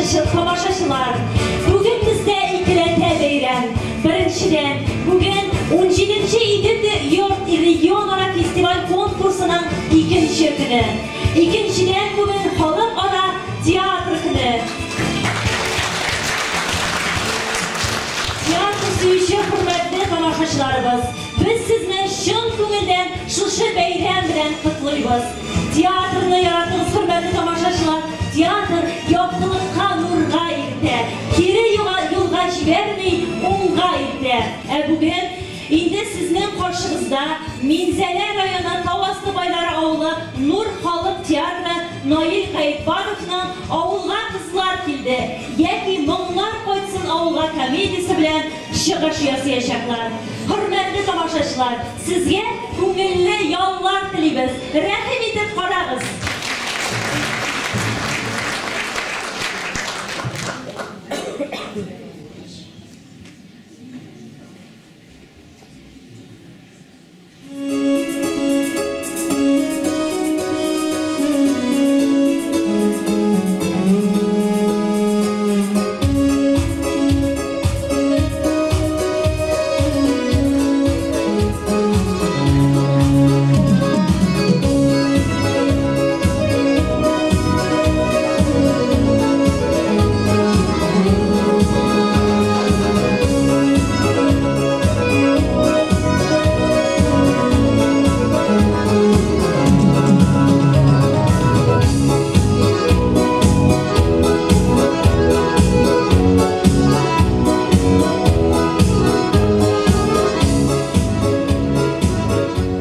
Тамашачылар, бүген бездә икеләтә бәйрәм. Беренчедән, бүген 17 Идел йорт регионара фестиваль конкурсының икенче көне. Икенчедән, бүген халыкара театр көне. Театр сөюче хөрмәтле тамашачыларыбыз, без сезне чын күңелдән шушы бәйрәм белән котлыйбыз. Театрны яратыгыз, хөрмәтле тамашачылар. Театр яктылыкка, нурга илтә. Кире юлга җибәрми, уңга илтә. Ә бүген инде сезнең каршыгызда Минзәлә районы Тауасты Байлары авылы Нур халык театры Наил Гаетбановның Авылга кызлар килде яки Моңнар кайтсын авылга комедиясе белән чыгыш ясаячаклар. Хөрмәтле тамашачылар, сезгә күңелле яллар телибез. Рәхим итеп карагыз.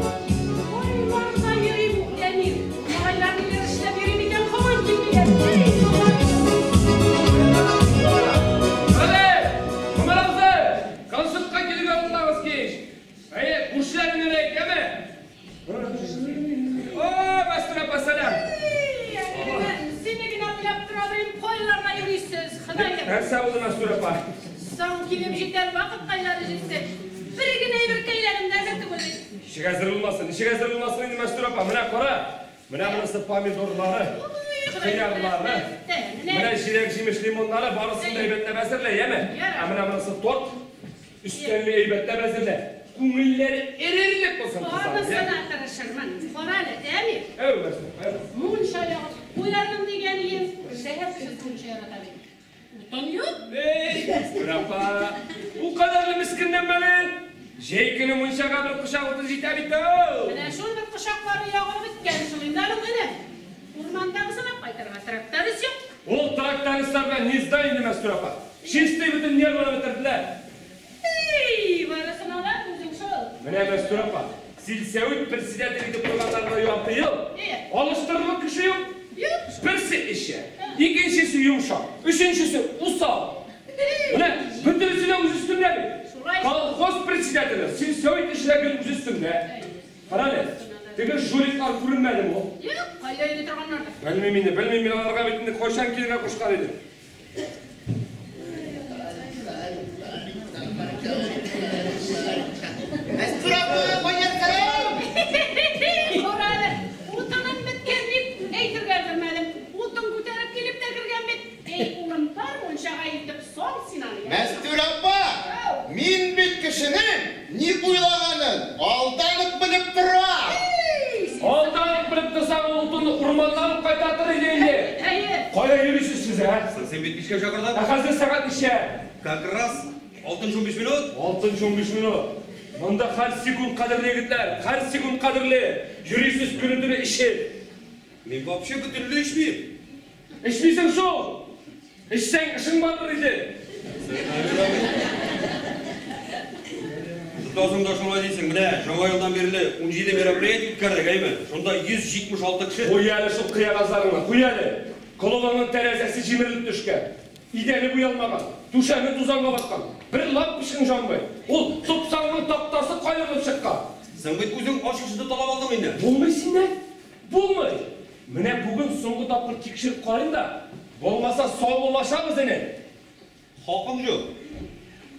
Кайларда йөри бу Әмир? Малайлар ниләр эшләп йөри микән, һаман килмиләр. Эй, Ходай! Әле, Гомәр абзый, концертка килергә онытмагыз кич. Әйе, күршеләреңә дә әйт, яме? О, Мәстүрә апа, сәлам. Эй, Әмир, сине генә уйлап тора белим, кайларда йөрисез, Ходаем. Нәрсә булды, Мәстүрә апа? Соң килеп җитәр вакыт кайлары җитте. Бер генә әйберкәйләрем дә әзер түгел бит. Ничек әзер булмасын, ничек әзер булмасын инде, Мәстүрә апа. Менә кара, менә монысы помидорлары, кыярлары, менә җиләк-җимеш лимоннары, барысын да әйбәтләп әзерлә, яме? Ә менә монысы торт, өстәлне әйбәтләп әзерлә. Күңелләре эрерлек булсын кызларның, Барысына тырышырмын. Кара әле, Әмир. Әү, Мәстүрә апа, әү. Мунча ягып куярмын дигән идем. Шәһәр кешесе мунча ярата бит. Утын юк. Эй, Мәстүрә апа, ул кадәрле мескеннәнмә әле. Җәй көне мунчага бер кочак утын җитә бит, әү. Менә шул бер кочаклары ягылып беткән шул инде аның генә. Урмандагысын алып кайтырга тракторист юк. Ул трактористлар белән низда инде, Мәстүрә апа. Чистый бөтен нерваны бетерделәр. Эй, барысын алар үзең шул. Менә Мәстүрә апа, сельсәвит председатель итеп куйганнарына ярты ел. Алыштырырлык кеше юк. Юк. Берсе эчә, икенчесе йомшак, өченчесе усал. Менә бөтенесе дә үз өстендә бит. Шулай. Колхоз председателе, сельсовет эше дә гел үз өстендә. Кара әле, теге жуликлар күренмәдеме ул? Юк, кайда йөри торганнардыр. Белмим инде, белмим мин аларга бит инде кайчан килергә кушкан идем. Мәстүрә апа, кайнар сәлам! Кара әле, утыным беткән дип әйтергә өлгермәдем. Утын күтәреп килеп тә кергән бит. Эй, улым, бар мунчага илтеп сал син аны. Мәстүрә апа, мин бит кешенең ни уйлаганын алдан ук белеп торам. Алдан ук белеп торсаң, ул утынны урманнан ук кайтартыр иде инде. Әйе. Кая йөрисез сез, ә? Син бит бишкә чакырдың. Ә хәзер сәгать ничә? Как раз 6:15 минут. 6:15 минут. Монда һәр секунд кадерле, егетләр, һәр секунд кадерле. Йөрисез көне-төне эчеп. Мин вообще бөтенләй эчмим. Эчмисең шул. Эчсәң, эшең барыр иде. Тотасың да шулай дисең. Менә яңа елдан бирле 17 мероприятие үткәрдек, әйме? Шунда 176 кеше. Куй әле шул кыягазларыңны, куй әле. Клубыңның тәрәзәсе җимерелеп төшкән. Идәне буялмаган, түшәме тузанга баткан. Бер лампочкаң жанмый. Ул тупсаңның тактасы каерылып чыккан. Син бит үзең ачык сүзне талап алдың инде. Булмый синнән. Булмый. Менә бүген соңгы тапкыр тикшереп карыйм да, булмаса саубуллашабыз инде. Хакың юк.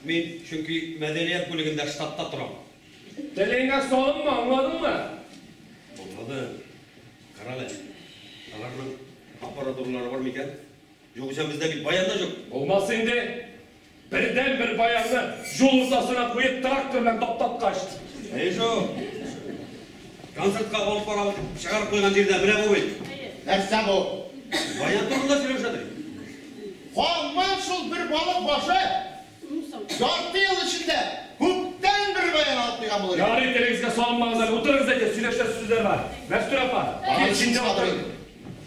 Мин чөнки мәдәният бүлегендә штатта торам. Телеңә салынма, аңладыңмы? Аңладым. Кара әле. Аларның аппаратуралары бар микән? Югыйсә бездә бит баян да юк. Булмас инде. Бердән-бер баянны юл уртасына куеп трактор белән таптаткач. Әйе шул. Концертка алып барабыз, чыгарып куйган җирдә менә бу бит. Нәрсә бу? Баян турында сөйләшәдер. Һаман шул бер балык башы. Ярты ел эчендә күптән бер баян алып куйган булыр. Ярый, телегезгә салынмагыз әле, утырыгыз әйдә, сөйләшәсе сүзләр бар. Мәстүрә апа, кил син дә утыр.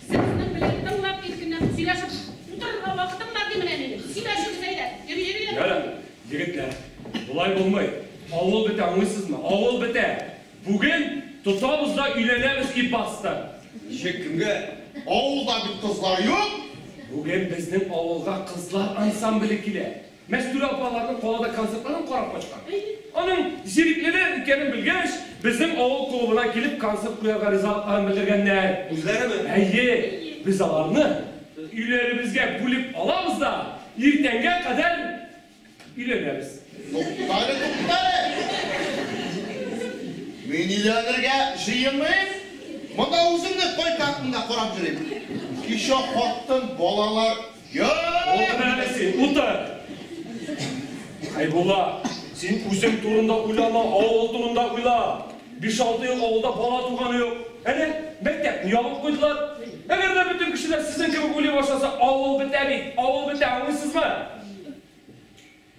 Сезнең белән тыңлап, иркенләп сөйләшеп утырырга вакытым бар ди менә минем. Сөйләшегез әйдә. Йөри, йөри. Ярар, егетләр, болай булмый. Авыл бетә, аңлыйсызмы? Авыл бетә. Бүген тотабыз да өйләнәбез и баста. Ничек, кемгә? Авылда бит кызлар юк. Бүген безнең авылга кызлар ансамбле килә. Мәстүрә апаларның калада концертларын карап кайткан. Аның зиреклеләр икәнен белгәч, безнең авыл клубына килеп концерт куярга ризалыкларын белдергәннәр. Үзләреме? Әйе, без аларны өйләребезгә бүлеп алабыз да, иртәнгә кадәр өйләнәбез. Туктале, туктале. Мин өйләнергә җыенмыйм. Монда үземне кайтакмын да карап йөрим. Кичә хатын, балалар юк. Утыр әле син, утыр. Хәйбулла, син үзең турында уйлама, авыл турында уйла. 5-6 ел авылда бала туганы юк. Әнә, мәктәпне ябып куйдылар. Әгәр дә бөтен кешеләр сезнең кебек уйлый башласа, авыл бетә бит, авыл бетә, аңлыйсызмы?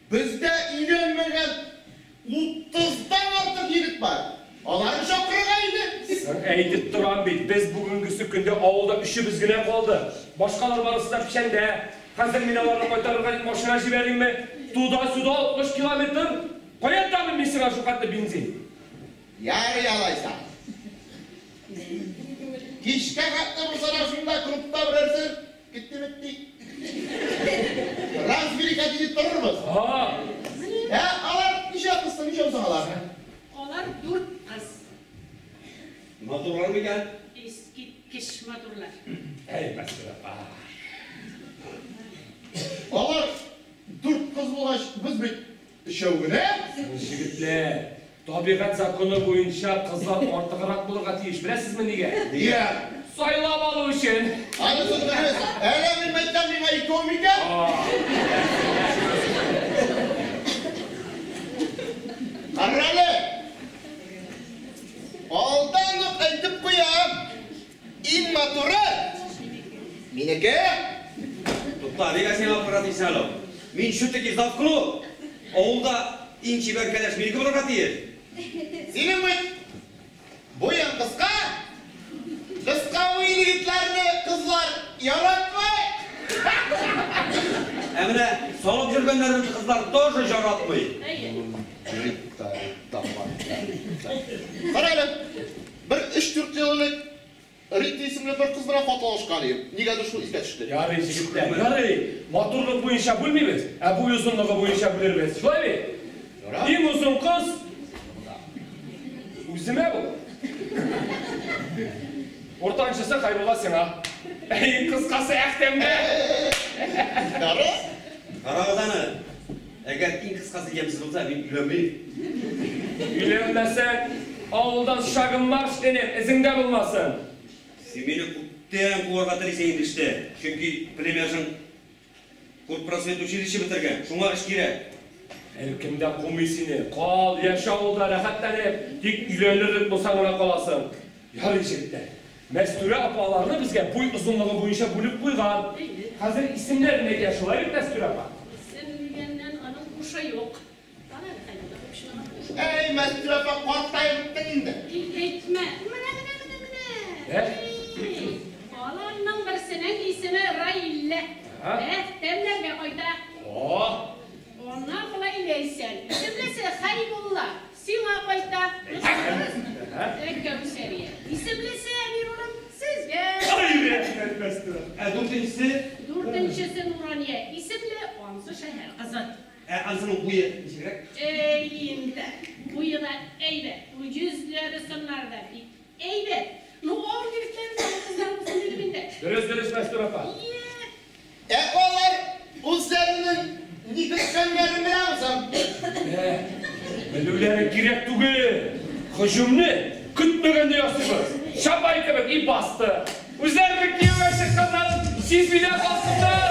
Бездә өйләнмәгән 30-дан артык егет бар. Аларны чакырырга иде. Әйтеп торам бит, без бүгенгесе көндә авылда өчебез генә калды. Башкалар барысы да печәндә. Хәзер мин аларны кайтарырга дип машина җибәримме? Туда-сюда 60 километр. Каян табыйм мин сиңа шулкадәр бензин? Ярый алайса. Кичкә хәтле булса да шунда клубта берәрсе китте битте. Развелика дип торырбыз. Ә алар ничә кыз, ничә соң алар? Алар 4 кыз. Матурлар микән? Искиткеч матурлар. Әй, Мәстүрә апа. Алар 4 кыз булгач, без бит өчәү генә. Егетләр, табигать законы буенча кызлар артыграк булырга тиеш. Беләсезме нигә? Нигә? Сайлап алу өчен. Анысы дөрес. Әле мин әйтәм, миңа икәү микән? Карале. Алдан ук әйтеп куям. Иң матуры минеке. Тукта, нигә син алып кара дисең әле? Мин все-таки завклуб. Авылда иң чибәр кәләш минеке булырга тиеш. Синең бит буең кыска. Кыска буйлы егетләрне кызлар яратмый. Ә менә салып йөргәннәрне кызлар тоже яратмый. Карале, бер 3-4 ел элек Рита исемле бер кыз белән хаталашкан идем. Нигәдер шул искә төште. Ярый, егетләр, ярый. Матурлык буенча бүлмибез, ә буй озынлыгы буенча бүлербез. Шулай бит? Иң озын кыз үземә бул. Уртанчысы Хәйбулла сиңа. Иң кыскасы Әхтәмгә. Ярый. Карагыз аны. Әгәр иң кыскасы ямьсез булса, мин өйләнмим. Өйләнмәсәң, авылдан шагым марш энем, эзеңдә булмасын. Син мине күптән куарга телисең инде эштә. Чөнки племяшың культпросвет училище бетергән, шуңа эш кирәк. Беркем дә кумый сине. Кал, яшә авылда рәхәтләнеп, тик өйләнерлек булсаң гына каласың. Ярый, егетләр. Мәстүрә апаларны безгә буй озынлыгы буенча бүлеп куйган. Хәзер исемнәрен әйтә, шулай бит, Мәстүрә апа? Исем дигәннән аның кушы юк. Әй, Мәстүрә апа, картаеп беттең инде. Әйтмә. Менә, менә, менә, менә. Аларның берсенең исеме Раилә. Әхтәмнәргә кайта. Аннан болай Ләйсән. Исемлесе Хәйбулла. Сиңа кайта. Кәүсәрия. Исемлесе Әмир улым сезгә. Ай, рәхмәт, Мәстүрә. Ә дүртенчесе? Дүртенчесе Нурания. Исемле ансы шәһәр кызы. Ә ансының буе ничегрәк? Әй, инде. Буе да әйбәт. Йөзләре сыннары да бик әйбәт. Ну, авыл егетләре дә кызлар булсын дидем инде. Дөрес, дөрес, Мәстүрә апа. Ә алар үзләренең ни көткәннәрен беләмсең? Белүләре кирәк түгел. Һөҗүмне көтмәгәндә ясыйбыз. Чапай кебек и басты. Үзләренең кияүгә чыкканнарын Сизми дә калсыннар.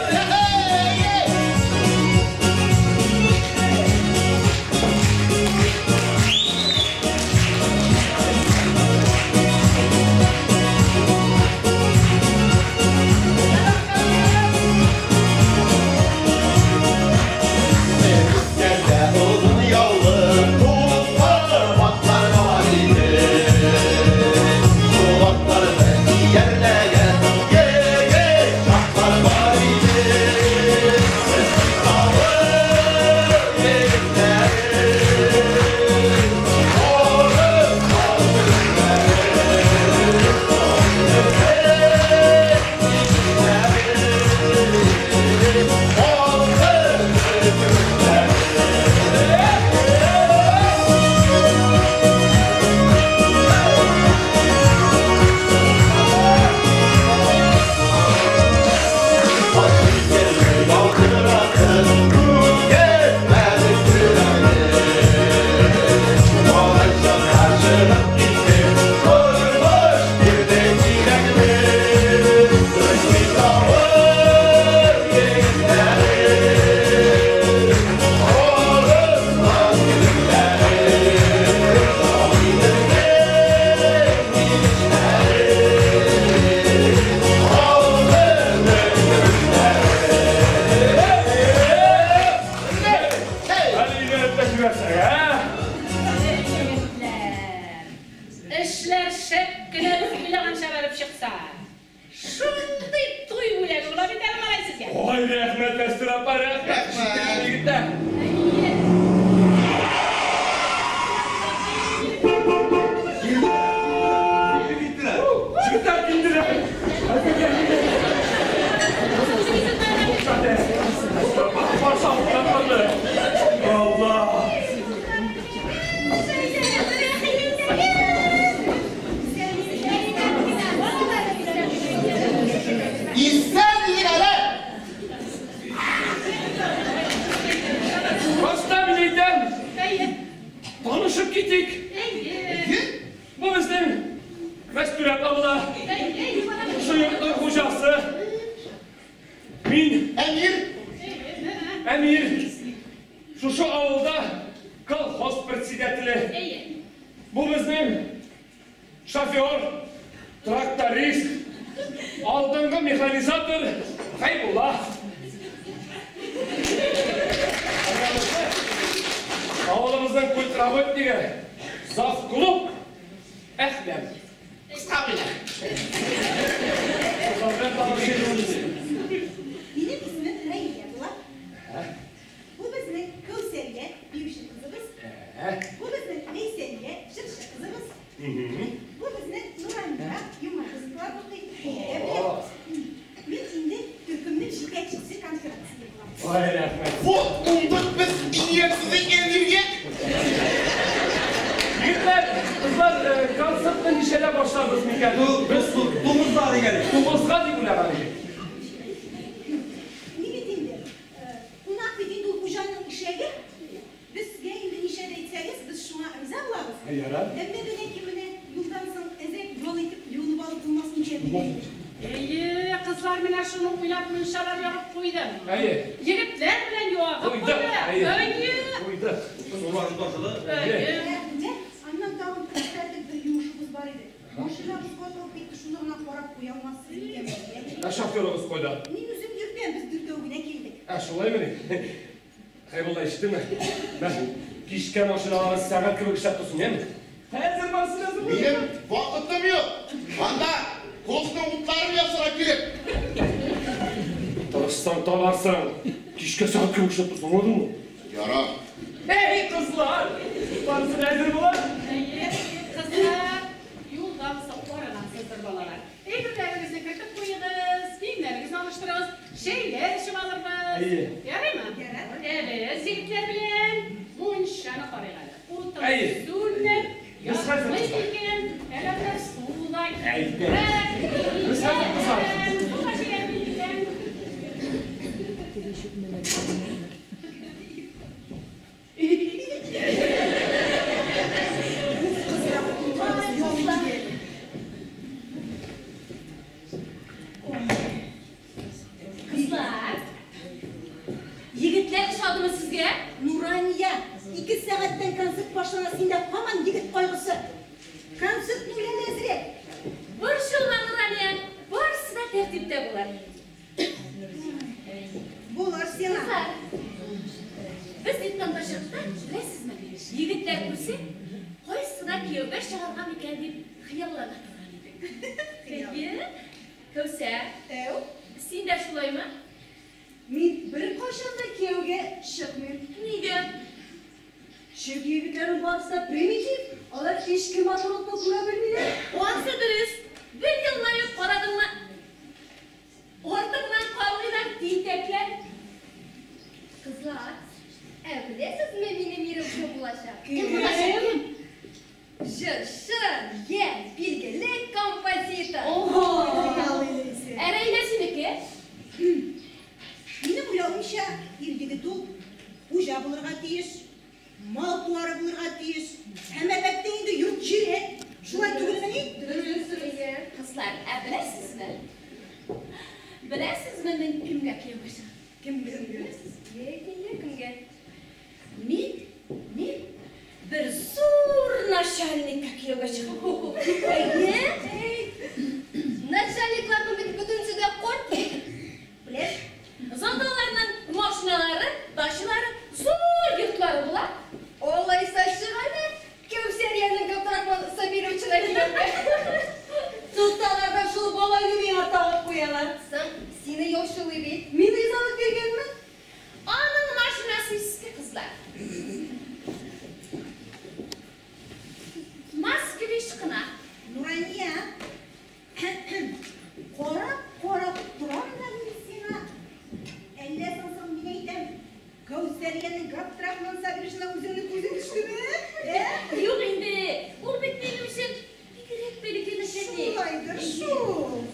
кайгысы. Концертны уйлана әзрәк. Борчылма, Нурания, барысы да тәртиптә булыр. Булыр сиңа. Кызлар, без диктантта чыкта, беләсезме, егетләр күрсә, кайсына кияүгә чыгарга микән дип хыяллана торган идек. Әйе, Кәүсәр, Әү, син дә шулаймы? Мин беркайчан да кияүгә чыкмыйм. Нигә? Чөнки егетләрнең барысы да примитив, алар эчке матурлыкны күрә белмиләр. Ансы дөрес. Бер елмаеп карадыңмы? Артыңнан калмыйлар тинтәкләр. Кызлар, ә беләсезме минем ирем кем булачак? Кем булачак? Кем? Җырчы, я билгеле композитор. Ого! Хыялыйсың. Ә Рәйлә синеке? Минем уйлавымча, ир егет ул хуҗа булырга тиеш, мал туары булырга тиеш, һәм әлбәттә инде йорт җире. Шулай түгелмени? Дөрес. Кызлар, ә беләсезме? Беләсезме мин кемгә кияүгә чыгам? Кемгә? Беләсез? Йә, кемгә, кемгә? Мин бер зур начальникка кияүгә чыгам. Әйе? Начальникларның бит бөтенесе дә корт. Беләс? Зато аларның машиналары, дачалары, зур йортлары була. Алайса чык әле, Кәүсәриянең Габдрахман Сабировичына кияүгә. Тоталар да шул балайны миңа тагып куялар. Соң, сине яучылый бит. Мин ризалык биргәнмен. Аның машинасы иске, кызлар. Москвич кына. Нурания, карап, карап торам да мин сиңа. Әллә соң соң мин әйтәм, Кәүсәриянең Габдрахман Сабировичына үзеңнең күзең төштеме? Ә? Юк инде, ул бит минем өчен бигрәк бәләкәй начальник. Шулайдыр шул.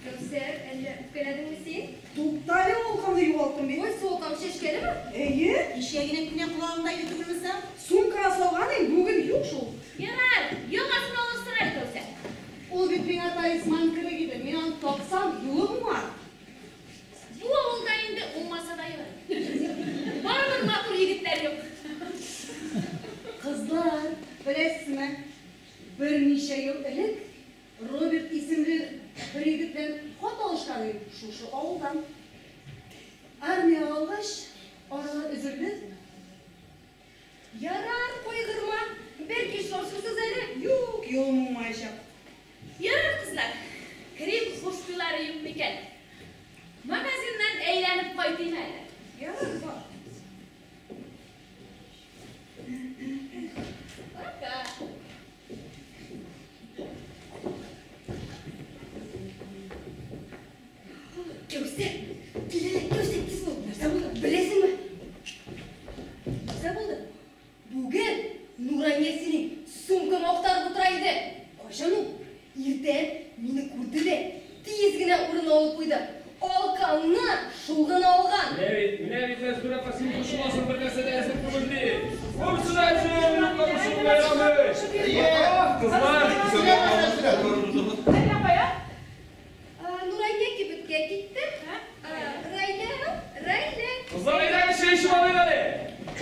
Кәүсәр, әллә үпкәләдеңме син? Туктале, алкамны югалттым бит. Ой, суыкам чәчкәлеме? Әйе, кичә генә кенә колагымда иде түгелме соң? Сумкага салган идем, бүген юк шул. Ярар, яңасын алырсың әле, Кәүсәр. Ул бит миңа талисман кебек иде. Мин аны тапсам, юлым уңар. Бу авылда инде уңмаса да ярый. Барыбер матур егетләр юк. Кызлар, беләсезме? Берничә ел элек Роберт исемле бер егет белән хат алышкан идем шушы авылдан. Армиягә алгач, аралар өзелде. Ярар, кайгырма. Бәлки очрашырсыз әле. Юк, юлым уңмаячак. Ярар, кызлар. Крем хушбуйлары юк микән? Магазиннан әйләнеп кайтыйм әле. Ярар, бар. Пока. Кәүсәр, кил әле, Кәүсәр, тиз бул. Нәрсә булды? Беләсеңме? Нәрсә булды? Бүген Нурания синең сумкаңны актарып утыра иде. Кайчан ул? Иртән мине күрде дә тиз генә урын алып куйды. Алкаңны шул гына алган. Менә бит, менә бит, Мәстүрә апа, син борчыласың, бер нәрсә дә әзер түгел ди. Булсын әзер, юкка ярамый. Кызлар, Әллә кая? Нурания кибеткә китте. Рәйлә, Рәйлә. Кызлар, әйдәгез, чәй эчеп алыйк әле.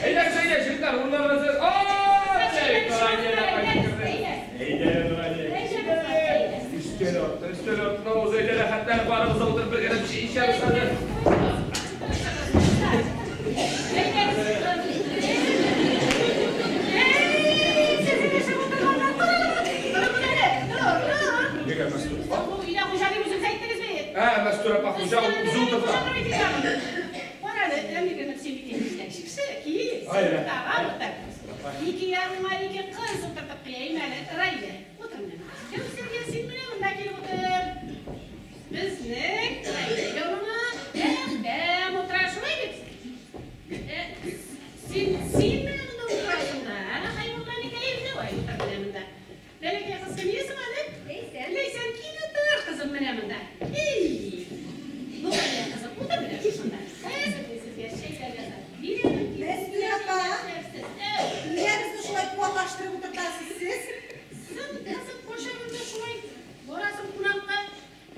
Әйдәгез, әйдә, җегетләр, урыннар әзер. Әйдә, Нурания. Өстәл артына, өстәл артына уз, әйдә, рәхәтләнеп барыбыз да утырып бергәләп чәй эчәбез хәзер. Нигә, Мәстүрә апа? Бу өйдә хуҗа дип үзегез әйттегез бит. Ә, Мәстүрә апа, хуҗа үзе утырта. Кара әле, Әмир син бит инде җитәкче, кил. Ай, рәхмәт. Тагын утыр. Ике ярыма ике кыз утыртып куяйм әле. Рәйлә, утыр менә. Кәүсәргә син менә монда килеп утыр. Безнең Рәйлә янына Әхтәм утыра, шулай бит? Син, син менә монда утырасың да. Хәйрулла Микәев, давай утыр менә монда. Бәләкәй кыз кем исеме әле? Ләйсән. Ләйсән, кил утыр, кызым, менә монда. Эй! Нурания, кызым, утыр менә шушында. Хәзер мин сезгә чәйләр ясап бирәм. Мәстүрә апа. Нигә безне шулай парлаштырып утыртасыз сез? Соң, кызым, кайчан шулай барасың кунакка,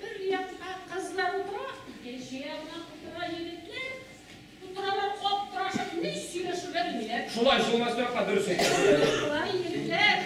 бер якка кызлар утыра, икенче ягына утыра егетләр. Утыралар, аптырашып, ни сөйләшергә белмиләр. Шулай, шул, Мәстүрә апа, дөрес әйтә. Шулай, егетләр.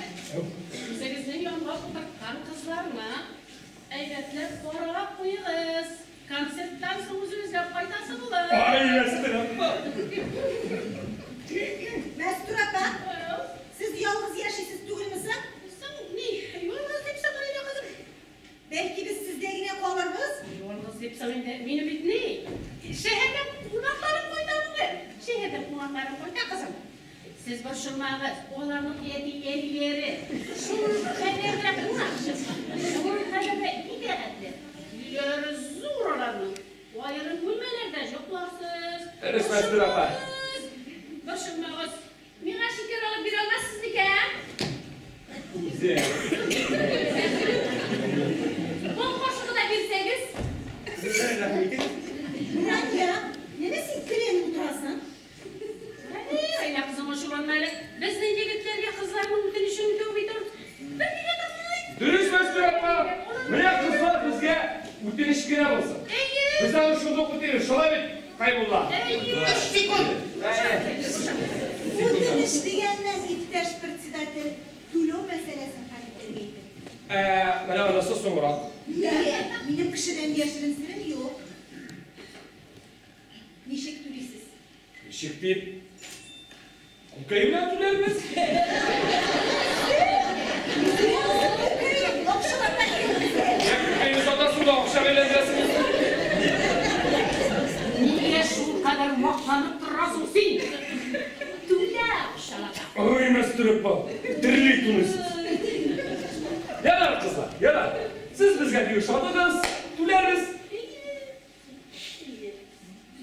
Борчылмагыз, аларның әти-әниләре шул кадәр дә кунакчыл, шул кадәр дә итагатьле. Өйләре зур аларның. Аерым бүлмәләрдә йокларсыз. Дөрес, Мәстүр апа. Борчылмагыз. Миңа шикәр алып бирә алмассыз микән? Үзе. Бал кашыгы да бирсәгез. Нурания, нәмә син көләнеп утырасың? Әй, кызым, ачуланма әле. Безнең егетләргә кызларның үтенечен үтәү бит ул. Бер генә тотмый. Дөрес, Мәстүр апа. Менә кызлар безгә үтенеч кенә булсын. Әйе. Без аны шундук үтибез. Шулай бит, Хәйбулла? Әйе. Өч секунд. Үтенеч дигәннән, иптәш председатель, түләү мәсьәләсен хәл итәргә иде. Менә анысы соңрак. Нигә? Минем кешедән яшерен серем юк. Ничек түлисез? Ничек дип? Күкәй белән түләрбез. Я күкәйне сатасың да акчага әйләндерәсең. Нигә шулкадәр мактанып торасың син? Түлә акчалата. Ой, Мәстүр апа, терли түлисез. Ярар, кызлар, ярар. Сез безгә бик ошадыгыз, түләрбез.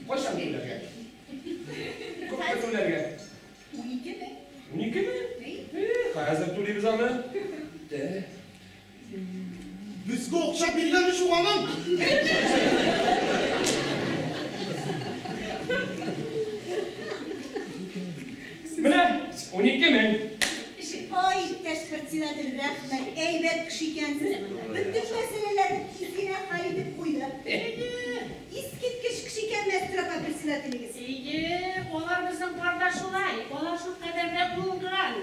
Кайчан түләргә? Күпме түләргә? 12 мең. 12 мең? Хәзер түлибез аны. Дә. Безгә акча биргәне юк аның. Менә 12 мең. Ай, иптәш председатель, рәхмәт, әйбәт кеше икәнсез. Бөтен мәсьәләләрне тиз генә хәл итеп куйды. Искиткеч кеше икән Мәстүр апа председателегез. Әйе, алар безнең барда шулай. Алар шул кадәр дә уңган.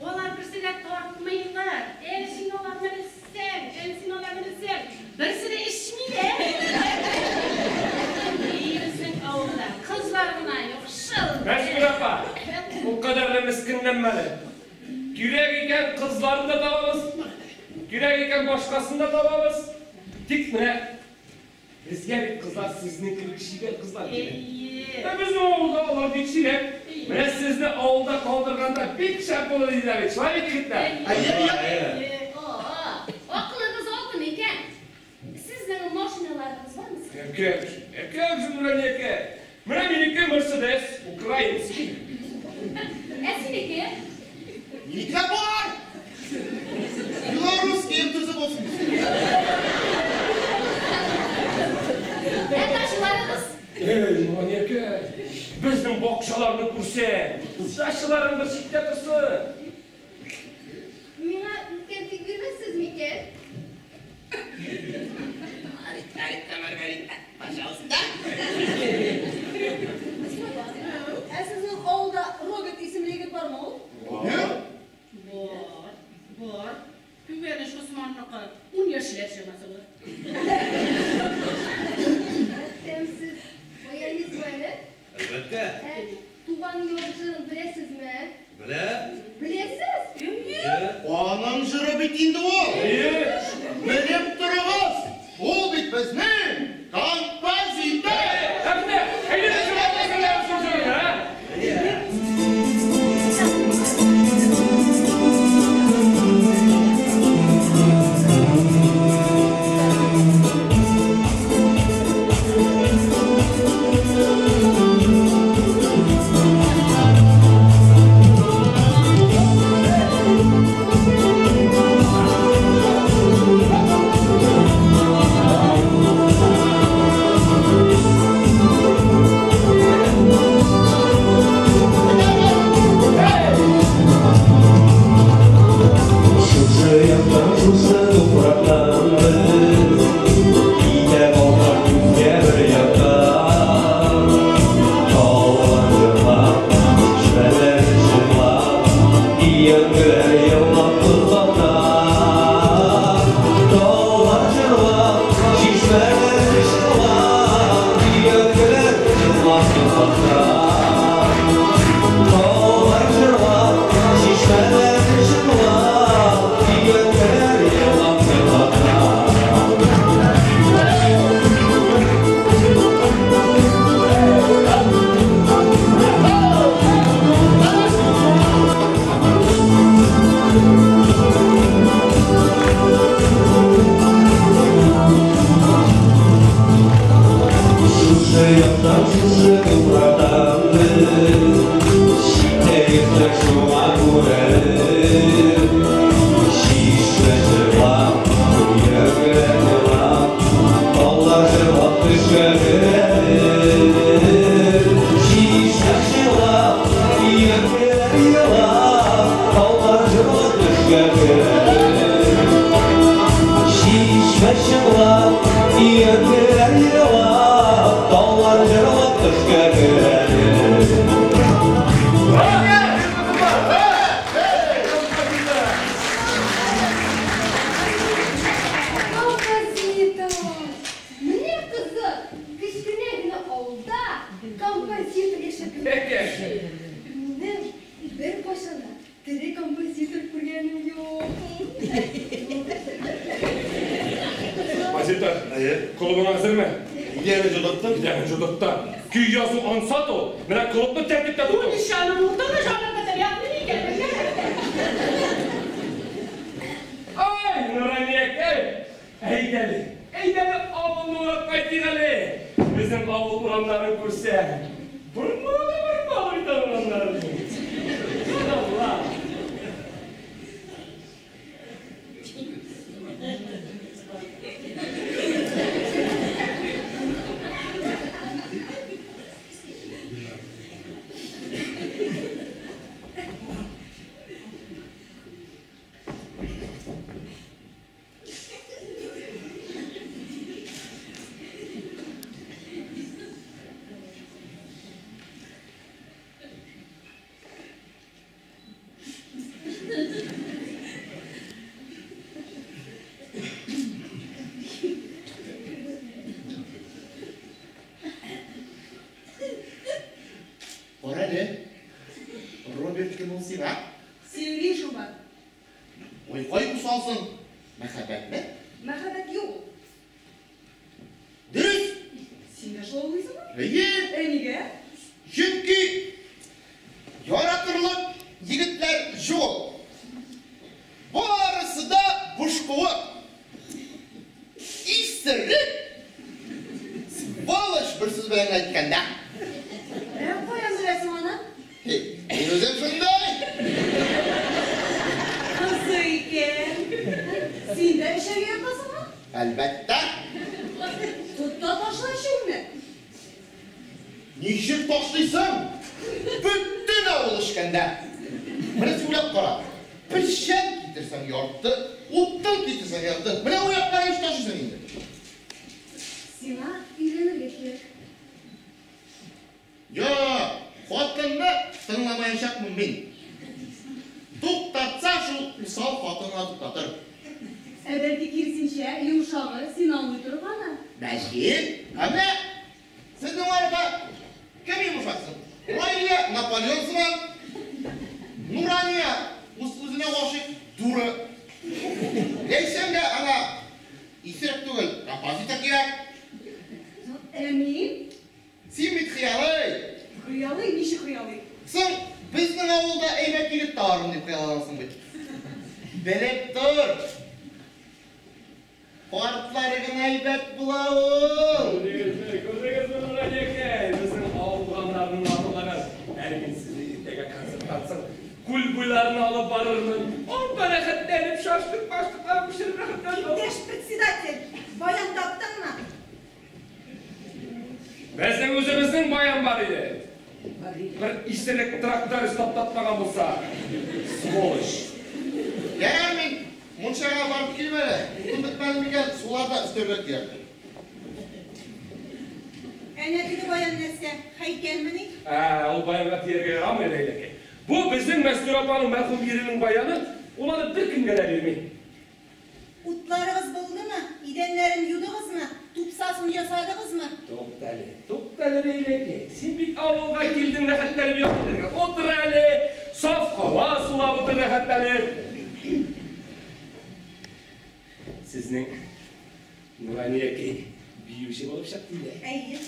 Алар берсенә тартмыйлар. Әле син аларны белсәң, әле син аларны белсәң. Берсе дә эчмиләр. И, безнең авылда кызлар гына юк, шыл. Мәстүр апа, ул кадәр дә мескенләнмә әле. Кирәк икән кызларны да табабыз. Кирәк икән башкасын да табабыз. Тик менә безгә бит кызлар сезнең кебек чибәр кызлар кирәк. Әйе. Ә безнең авылда алар бик сирәк. Менә сезне авылда калдырганда бик шәп булыр иде бит. Шулай бит, егетләр? Әйе, әйе. Акылыгыз алтын икән. Сезнең машиналарыгыз бармы? Әкәк, әкәк, Нурания әкә. Менә минеке Мерседес, украинский. Ә синеке? Минеке бар. Белорусский МТЗ булсын. Ә дачаларыгыз? Эй, Нурания әкә, безнең бакчаларны күрсәң, дачаларың бер читтә торсын. Миңа кәнфит бирмәссез микән? Пожалуйста. Ә сезнең авылда Роберт исемле егет бармы ул? Бар. Бар, бар. Түбәнеш Усманныкы 10 яшьләр чамасы булыр. Тәмсез баянист әле? Әлбәттә. Туган яр җырын беләсезме? Белә. Беләсез? Аның җыры бит инде ул. Әйе. Белеп торыгыз. Ул бит безнең композитор. Әмнә, әйдә шул җырын, ә? Thank you. Шушы яктан, шушы туфрактан без, читтә йөрсәк шуңа күрәдер. Чишмә җырлап, йөрәк елап, таулар җырлап төшкә керәдер. Чишмә җырлап, йөрәк елап, таулар җырлап төшкә керәдер. Чишмә чыңлап, йөрәк елап, таулар җырлап төшкә керәдер. Композитор! Менә кызык, кечкенә генә авылда композитор яшәп йөри. Минем беркайчан да тере композитор күргәнем юк. Композитор, клубың әзерме? Идәне җылыттым. Идәне җылытты. Көй язу ансат ул. Менә клубны тәртиптә тоту. Нишаным утыны жанып бетер, якын икән. Ай, Нураниякәй! Әйдәле, әйдәле авылны урап кайтыйк әле. Безнең авыл урамнарын күрсәң. Бормалы, бормалы бит урамнары. Алла! Кара әле. Роберт кем ул сиңа? Син шуба. Ой, кай усалсың? Мәхәббәтме? Мәхәббәт юк. Дөрес. Син дә шулай уйлыйсыңмы? Әйе. Ә нигә? Чөнки яратырлык егетләр юк. Барысы да бушкуык. Исерек. Сволочь бер сүз белән әйткәндә. Ә каян беләсең аны? Хей, мин үзем шундай. Кызы икән. Син дә эчәргә яратасыңмы? Әлбәттә. Тот та ташла эчүеңне. Ничек ташлыйсың? Бөтен авыл эчкәндә. Менә син уйлап кара. Печән китерсәң ярты, утын китерсәң ярты. Менә уйлап кара, ничек ташлыйсың инде. Сиңа өйләнергә кирәк. Юк, хатынны тыңламаячакмын мин. Туктатса шул усал хатынга туктатыр. Ә бәлки киресенчә, йомшагы син аңлый торганы. Бәлки, ә менә сезнең арада кем йомшаксың? Раилә Наполеон сыман, Нурания үз-үзенә гашыйк дура. Ләйсән дә аңа исерек түгел, композитор кирәк. Ә мин? Син бит хыялый. Хыялый, ничек хыялый? Соң безнең авылда әйбәт егет табармын дип хыялланасың бит. Белеп тор. Картлары гына әйбәт була ул. Күрдегезме, күрдегезме, Нураниякәй? Безнең авыл урамнарының матурлыгын. Әле мин сезне иртәгә концерттан соң күл буйларына алып барырмын. Анда рәхәтләнеп шашлык-башлыклар пешереп рәхәтләнеп. Иптәш председатель, баян таптыңмы? Безнең үзебезнең баян бар иде. Бер исерек тракторист таптатмаган булса. Сволочь. Ярар, мин мунчага барып килим әле. Утын бетмәде микән, сулар да өстәүгә кирәк. Әнә теге баян нәрсә, һәйкәлмени? Ә, ул баянга тияргә ярамый, Ләйләкәй. Бу безнең Мәстүрә апаның мәрхүм иренең баяны, ул аны беркемгә дә бирми. Утларыгыз булдымы? Идәннәрен юдыгызмы? Тупсасын ясадыгызмы? Туктале, туктале, Ләйләкәй. Син бит авылга килдең рәхәтләнеп ял итәргә. Утыр әле, саф һава сулап утыр рәхәтләнеп. Сезнең Нураниякәй биюче булып чыкты инде. Әйе.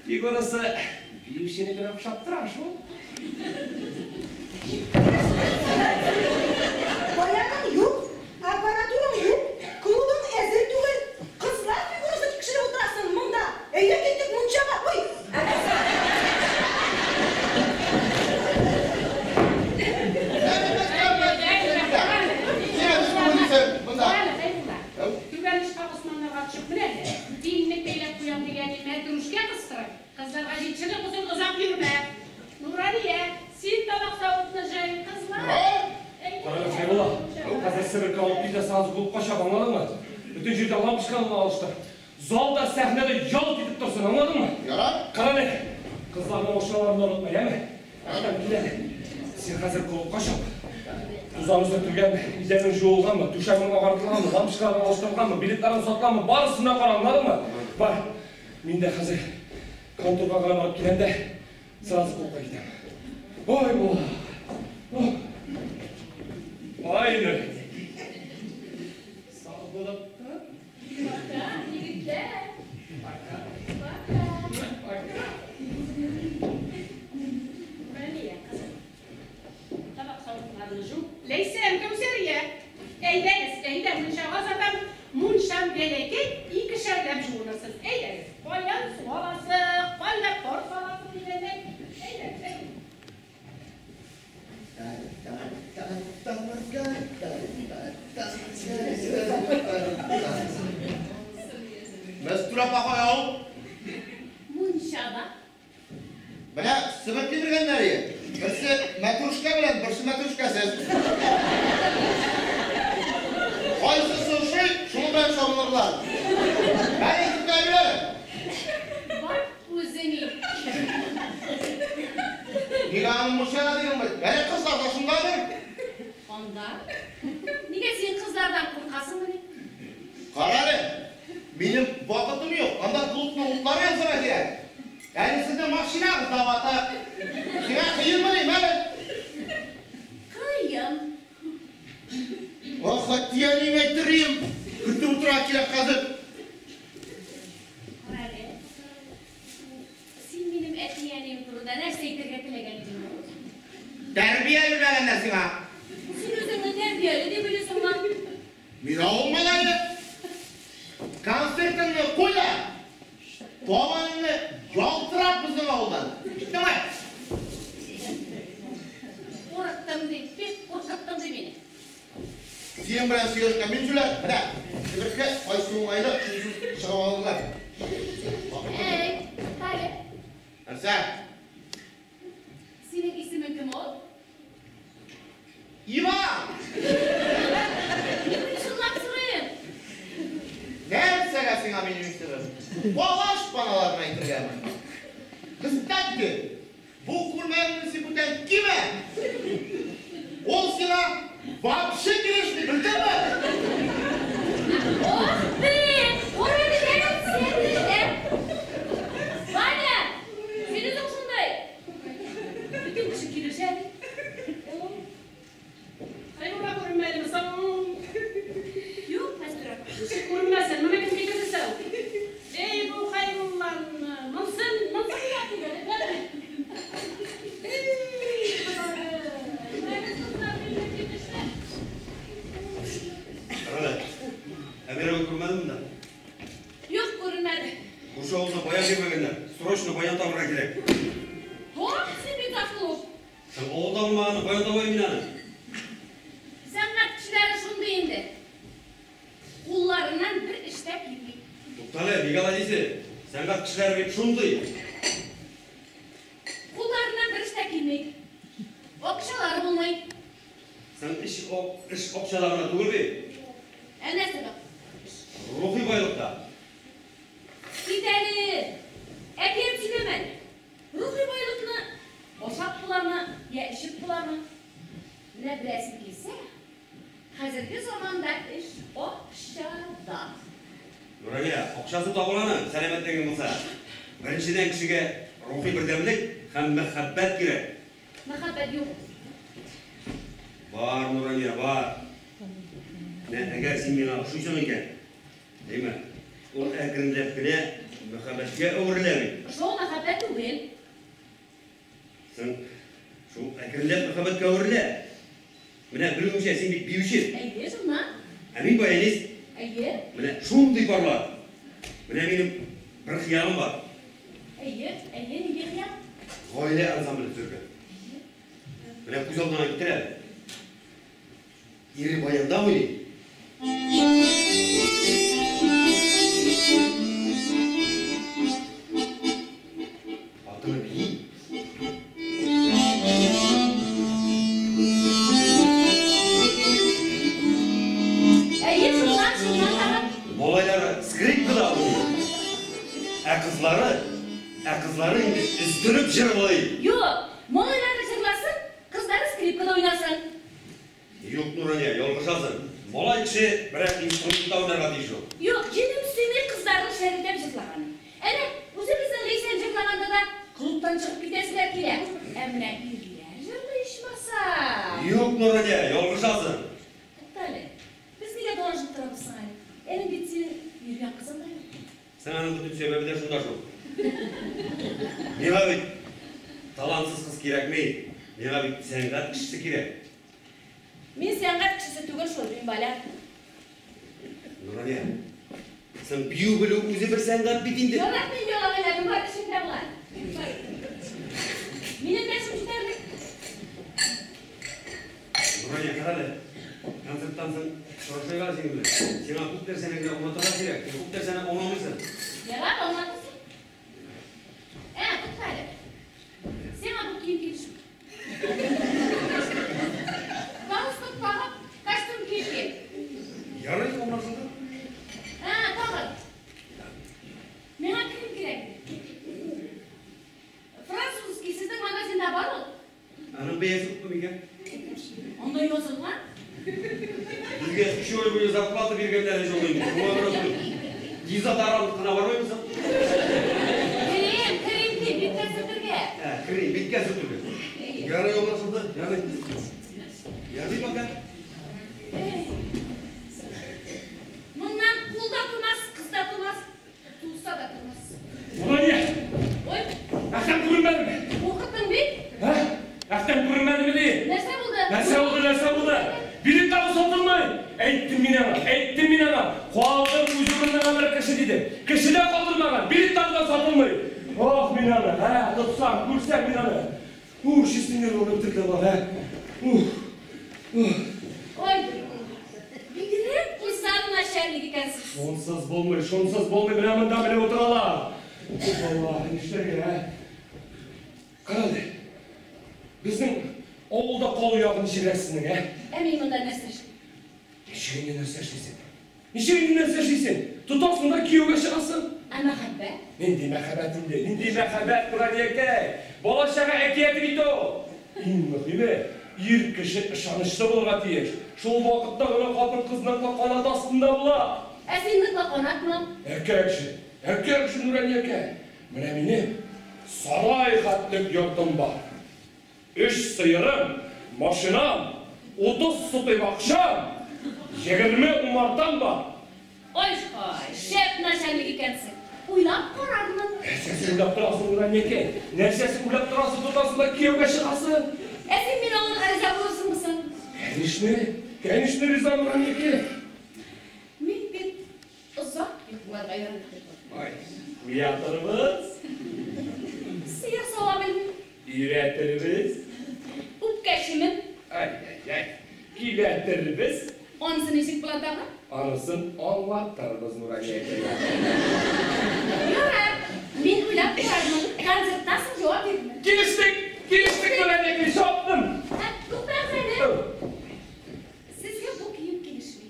Фигурасы биюченекенә охшап тора шул. себерке алып кил дә сразу клубка чап, аңладыңмы? Бөтен җирдә лампочканы алыштыр. Залда, сәхнәдә ялт итеп торсын, аңладыңмы? Ярар. Кара әле, кызларның машиналарын да онытма, яме? Әхтәм, кил әле. Син хәзер клубка чап. Тузан сөртелгәнме, идәнең жуылганмы, түшәмең агартылганмы, лампочкаларың алыштырылганмы, билетларың сатылганмы, барысын да кара, аңладыңмы? Бар, мин дә хәзер конторга гына барып киләм дә, сразу клубка китәм. Ой, бу. Ай, Нур. Сау булып тор. Пока, егетләр. Пока. Пока. Пока. Нурания, кызым. Табак савытларны жу. Ләйсән, Кәүсәрия. Әйдәгез, әйдә, мунчага озатам. Мунчам бәләкәй, икешәрләп жуынырсыз. Әйдәгез. Каян су аласы, кайда пар саласы дигәндәй. Әйдәгез, әйдә. Мәстүрә апа кая ул? Мунчада. Менә себерке биргәннәр ие. Берсе мәтрүшкә белән, берсе мәтрүшкәсез. Кайсысы ошый, шуның белән чабынырлар. Әни, киткән әле. Бар үзе ни. Нигә аның мунчада дидең бит? Әле кызлар да шундадыр. Анда? Нигә син кызлардан куркасыңмыни? Кара әле, минем вакытым юк. Анда клубның утлары янсына кирәк. Әле сезнең машинагыз да ватык. Сиңа кыенмыни, мәле? Кыен. Ох, әти-әниең әйттерим. Көтеп утыра килә хәзер. Кара әле. Син минем әти-әнием турында нәрсә әйтергә теләгән идең? Тәрбия бирмәгәннәр сиңа. Син үзеңне тәрбияле дип уйлыйсыңмы? Мин авыл малае. Концертыңны куй да, табаныңны ялтырат безнең авылдан. Ишеттеңме? Курыктым ди, бик куркыттың ди мине. Синең белән сөйләшкән мин җүләр. Менә, себерке кайсы уңайлы, шунысын чыгып алырлар. Әй, Кале, Нәрсә? синең исемең кем ул? Иван! Мин чынлап сорыйм. Нәрсәгә сиңа минем исемем? Бала шпаналарын әйтергәме? Кстати, бу күлмәгеңне син бүтән кимә! Ул сиңа вообще килешми, белдеңме? Ох ты! Күренешә, син Ваня, син үзең шундай. Бөтен кеше килешә. Хәйрулла күренмәдеме соң? Юк, Мәстүрә. Ничек күренмәсен? Моны кем китерде соң? Эй, бу Хәйрулланы. Монсын, монсын да түгел, әлбәттә. Эй, Ходаем. Менә кызлар мине килешә. Карале, Әмир абый күрмәдеңме монда? Юк, күренмәде. Күрше авылда баян бирмәгәннәр. Срочно баян табырга кирәк. Ох, син бит оплох. Син авылда булмаганны каян табайм мин аны? Сәнгать кешеләре шундый инде. Кулларыннан бер эш тә килми. Туктале, нигә алай дисең? Сәнгать кешеләре бит шундый. Кулларыннан бер эш тә килми. Акчалары булмый. Син эш, эш акчада гына түгел бит. Ә нәрсә бар? Рухи байлыкта. Кит әле. Әкият сөйләмә әле. Рухи байлыкны ашап буламы, я эчеп буламы? Менә беләсең килсә, хәзерге заманда эш акчада. Нурания, акчасы табыла аның, сәламәтлегең булса. Беренчедән кешегә рухи бердәмлек һәм мәхәббәт кирәк. Мәхәббәт юк. Бар, Нурания, бар. Менә әгәр син миңа ошыйсың икән, әйме, ул әкренләп кенә мәхәббәткә әверелә бит. Ошау мәхәббәт түгел. Син шул әкренләп мәхәббәткә әверелә. Менә белүемчә, син бит биюче. Әйе, шуннан. Ә мин баянист. Әйе. Менә шундый парлар. Менә минем бер хыялым бар. Әйе, әйе, нинди хыял? Гаилә ансамбле төзергә. Менә күз алдына китерә. Ире баянда уйный. Хатыны бии. Малайлары скрипкада уйный. Ә кызлары инде өздереп җырлый. Юк, малайлары җырласын, кызлары скрипкада уйнасын. Юк, Нурания, ялгышасың. Малай кеше берәр инструментта уйнарга тиеш ул. Юк, җенем сөйми кызларның шәрелдәп җырлаганын. Әнә, үзебезнең Ләйсән җырлаганда да клубтан чыгып китәселәр килә. Ә менә ирләр җырлый ичмаса. Юк, Нурания, ялгышасың. Тукта әле. Без нигә доложып торабыз соң әле? Әле бит синең йөргән кызың да юк. Син аның бөтен сәбәбе дә шунда шул. Миңа бит талантсыз кыз кирәкми. Миңа бит сәнгать кешесе кирәк. Мин сәнгать кешесе түгел шул, мин балет. Нурания, син бию белү үзе бер сәнгать бит инде. Ярат мин ялагайларым бар, эшемдә була. Минем дә эшем җитәрлек. Нурания, кара әле. Концерттан соң очрашыйк әле синең белән. Сиңа күп нәрсәне генә аңлатырга кирәк. Син күп нәрсәне аңламыйсың. Ярар, аңлатырсың. Ә, тукта әле. Сиңа бу кием килешми. Галстук тагып, костюм киеп кил. Ярый, аңлашылды. Ә, тагын. Миңа крем кирәк. Французский сезнең магазинда бар ул. Аның бәясе күпме икән? Анда язылган. Безгә 3 ай буе зарплата биргәннәр шул инде. Шуңа күрә дизадаралык кына бармыймы соң? Крем, крем дип, биткә сөртергә. Ә, крем, биткә сөртергә. Ярый, аңлашылды. Ярый. Ярый, пока. Моннан кул да тумас, кыз да тумас, туса да тумас. Нурания! Ой, Әхтәм күренмәдеме? куркыттың бит. Ә? Әхтәм күренмәдеме ди? Нәрсә булды? Нәрсә булды, нәрсә булды? Билет тагы сатылмый. Әйттем мин аңа, әйттем мин аңа. Калдыр үз урыныңа бер кеше диде. Кеше дә калдырмаган, билет тагы да сатылмый. Ох, мин аны, ә, тотсам, күрсәм мин аны. Ух, чистый булып бетерде бар, ә. Ух. Ух. Ой, бигрәк усал начальник икәнсез. Шунсыз булмый, шунсыз булмый, менә монда менеп утыралар. Ух, Алла, нишләргә, ә? Кара әле. Безнең авылда калу ягын ничегрәк сезнең, ә? Ә мин монда нәрсә эшлим? Ничек инде нәрсә эшлисең? Ничек инде нәрсә эшлисең? Тотасың да кияүгә чыгасың. Ә мәхәббәт? Нинди мәхәббәт инде? Нинди мәхәббәт, Нураниякәй? Бала чага әкияте бит ул. Иң мөһиме, ир кеше ышанычлы булырга тиеш. Шул вакытта гына хатын-кыз ныклы канат астында була. Ә син ныклы канатмы? Erkek кеше, erkek кеше, Нураниякәй. Менә минем сарай хәтлек йортым бар. 3 сыерым, машинам, 30 сутый акчам, 20 умартам бар. Ой, ой, шәп начальник икәнсең. Уйлап карармын. Нәрсәсен уйлап торасың, Нураниякәй? Нәрсәсен уйлап торасың, тотасың да кияүгә чыгасың? Ә син мине алырга риза булырсыңмы соң? Конечно, конечно риза, Нураниякәй. Мин бит озак йокларга яратам. Ой, уятырбыз, Сыер сава белмим. өйрәтербез. Үпкәчемен. Ай-яй-яй, көйләтербез. Анысы ничек була тагы? Анысын аңлатырбыз, Нураниякәй. Ярар, мин уйлап карармын. Концерттан соң җавап бирермен. Килештек, килештек, Нураниякәй, чаптым. Ә, туктагыз әле. Сезгә бу кием килешми.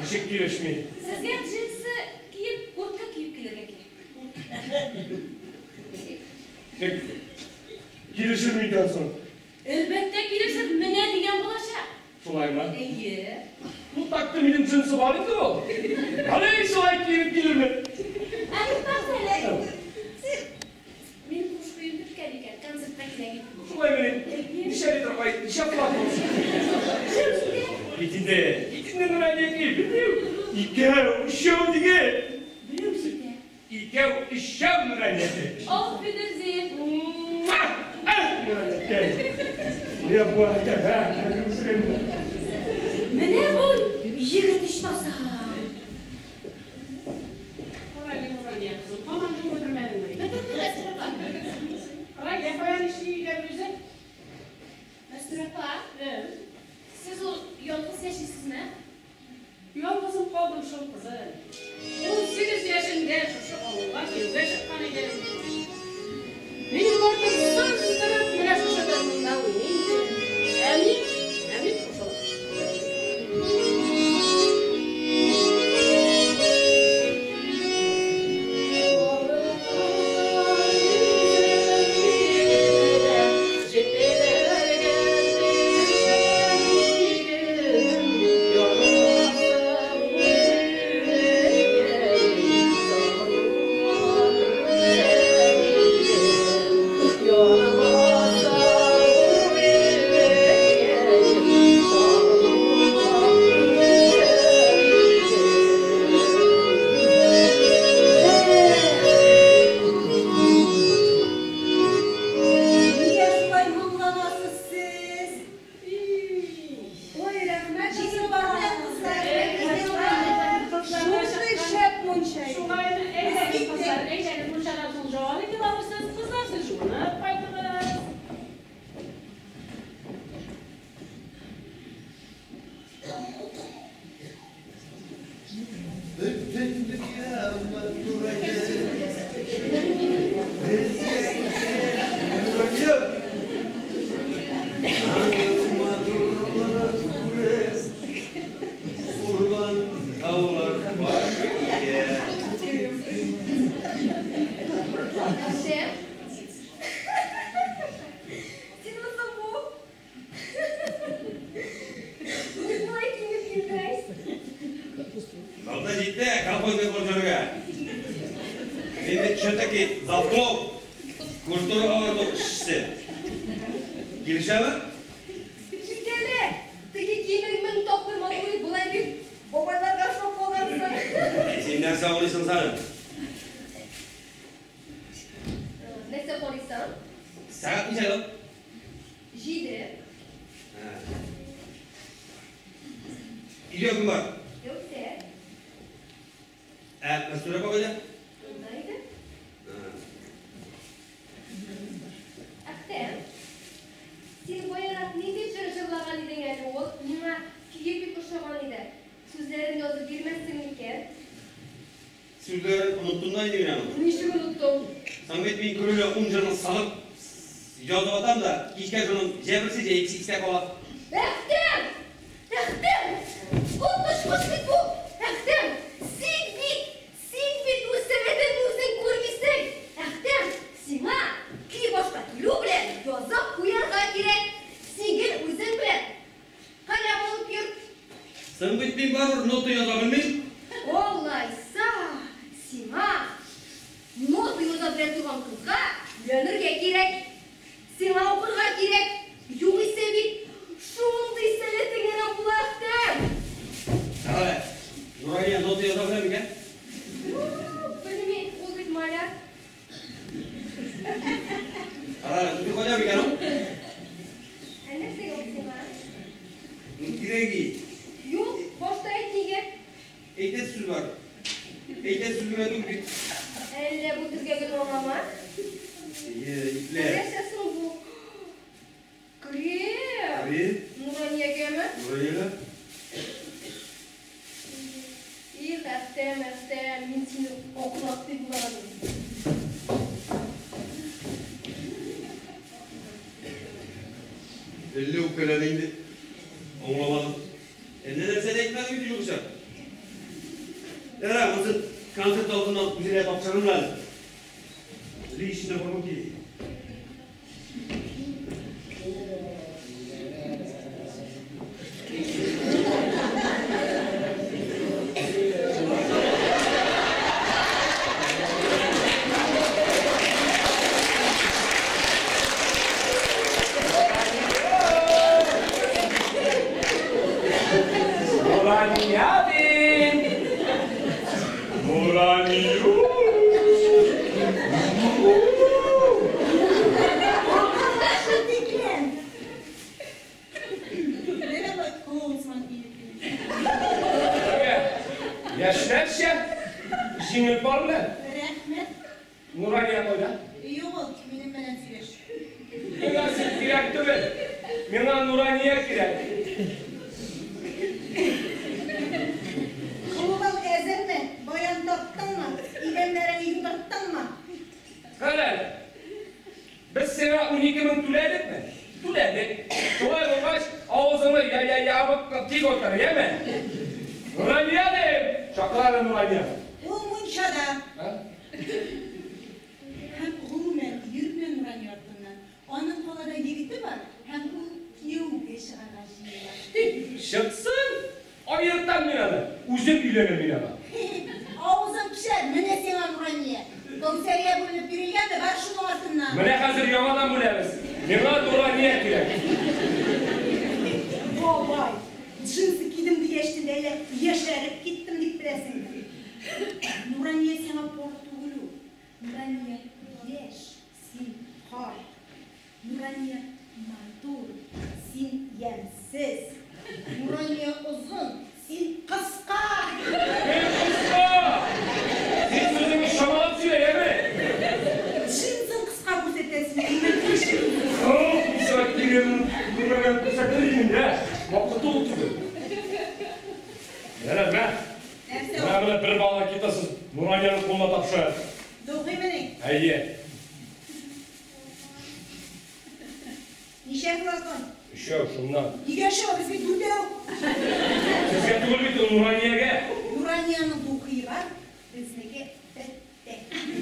Ничек килешми? Сезгә джинсы киеп, куртка киеп килергә кирәк. Килешер микән соң? Әлбәттә килешер, менә дигән булачак. Шулаймы? Әйе. Ну так-то минем джинсы бар инде ул. Әле шулай киенеп килермен. Ә, туктагыз әле. Минем хушбуем беткән икән, концертка кирәк иде. Шулаймыни? Ничә литр кай, ничә флакон? Кит инде, кит инде, Нураниякәй, белмим. Икәү, өчәү диген. Берәү җитә. Икәү, өчәү, Нураниякәй. Auf Wiedersehen. Нураниякәй. Менә бу әкәм, ә? Менә бу егет ичмаса. Карале, Нурания кызым, һаман жуып бетермәдеңме? Бетердем, Мәстүрә апа. Райлә каян эшли өйләр үзе? Мәстүрә апа, Э, сез ул ялгыз яшисезме? Ялгызым калдым шул, кызым. 18 яшемдә шушы авылга кияүгә чыккан идем. Минем картым сыздырып менә шушы гармунда уйный иде. Ә мин Совхозга барырга. Мин бит все-таки завклуб, культура агарту эшчесе. Килешәме? Җитәле! Теге киемең мең тапкыр матур ит, болай бит бабайларга ошап калгансың. Син нәрсә уйлыйсың соң? Нәрсә карыйсың? Сәгать ничә ел? 7. Өйдә кем бар? Кәүсәр. Ә Мәстүрә апа кайда? Монда иде. Әхтәм, син баярак нинди җыр җырлаган идең әле ул? Миңа көе бик ошаган иде. Сүзләрен язып бирмәссең микән? Сүзләрен оныттым да инде мин аны. Ничек оныттың? Соң бит мин көненә 10 җырны салып язып атам да, кичкә шуның җә берсе, җә икесе истә кала. Әхтәм! Әхтәм! Коточкыч бит бу! Әхтәм! Син бит! Син бит үз сәләтеңне үзең күрмисең! Әхтәм! Сиңа көй башка килү белән язып куярга кирәк. Син гел үзең белән каләм алып йөр. Соң бит мин барыбер нота яза белмим. Алайса, сиңа нота яза белә торган кызга өйләнергә кирәк. Сиңа укырга кирәк. Югыйсә бит шундый сәләтең генә була, Әхтәм. Әле, Нурания нота яза белә микән? Белмим, ул бит маляр. Әле, үзе кайда микән ул? Ә нәрсәгә ул сиңа? Кирәк. Юк, башта әйт нигә? Әйтәсе сүз бар. Әйтәсе сүз генә түгел бит. Әллә бу төргәген аңлама? Әйе, ипле. Нәрсә соң бу? Крем. Крем? Нураниягәме? Нураниягә? Их, Әхтәм, Әхтәм, мин сине акмак дип уйлаган идем. Әллә үпкәләде инде. Аңламадым. Әллә нәрсә дә әйтмәдем бит югыйсә. Ярар, монысы концерт алдыннан үзенә тапшырырмын әле. Лично в руки. Нураниядин! Нуранию! Шул Merhaba Kovuzman Яшьләрчә, җиңел пар белән. Рәхмәт. Нурания кайда? Юк ул, минем белән сөйләш. Миңа син кирәк түгел. Миңа Нурания кирәк. Клубың әзерме? Баян тарттыңмы? Идәннәрен юдырттыңмы? Кара әле. Без сиңа 12 мең түләдекме? Түләдек. Шулай булгач, авызыңны я-я ябып тик утыр, яме? Нурания дим! Чакыр әле Нурания. Ул мунчада. А? Һәм гомумән йөрмә Нурания артыннан. Аның калада егете бар, һәм ул кияүгә чыгарга җыена. Чыксын! Аертам мин аны. Үзем өйләнәм мин аңа. Авызың пешәр, менә сиңа Нурания. Кәүсәрия бүленеп бирелгәнме, бар шуның артыннан. Менә хәзер яңадан бүләбез. Миңа Нурания кирәк. Бабай, джинсы кидем дигәч тә әллә яшәреп киттем дип беләсеңме? Нурания сиңа пар түгел ул. Нурания яшь, син карт. Нурания матур, син ямьсез. Нурания озын, син кыска. Мин кыска! Син сүзеңне чамалап сөйлә, яме? Джинсын кыска күрсәтәсең. Ох, мин сиңа кирәген күрмәгән күрсәтер идем, я. Вакыты ул түгел. Ярар, мә. Нәрсә Менә ул? менә бер бала китәсез, Нуранияның кулына тапшыр. Духыймыни? Әйе. Ничә флакон? Өчәү шуннан. Нигә өчәү? Без бит дүртәү. Сезгә түгел бит ул, Нураниягә. Нуранияның духые бар, безнеке бетте.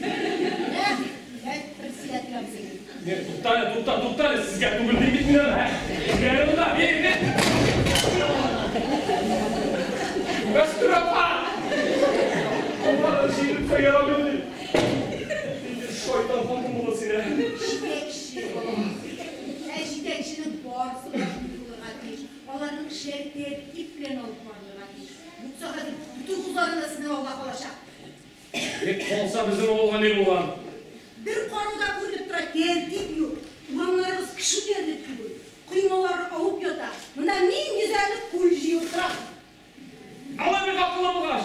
Менә, менә председатель абзый. Не, тукта әле, тукта, тукта әле, сезгә түгел дим бит мин аны, ә? Бир әле монда, бир, бир. Мәстүрә апа! Эшләр тәртип белән алып барылырга тиеш. Юкса хәзер бөтен кызларың да сезнең авылда калачак. Бик калса безнең авылга ни булган? Бер каруда күренеп тора, тәртип юк. Урамнарыбыз кеше үтәрлек түгел. Коймалары авып ята. Монда мин йөзәрлек күл җыелып тора. Алай бик акыллы булгач,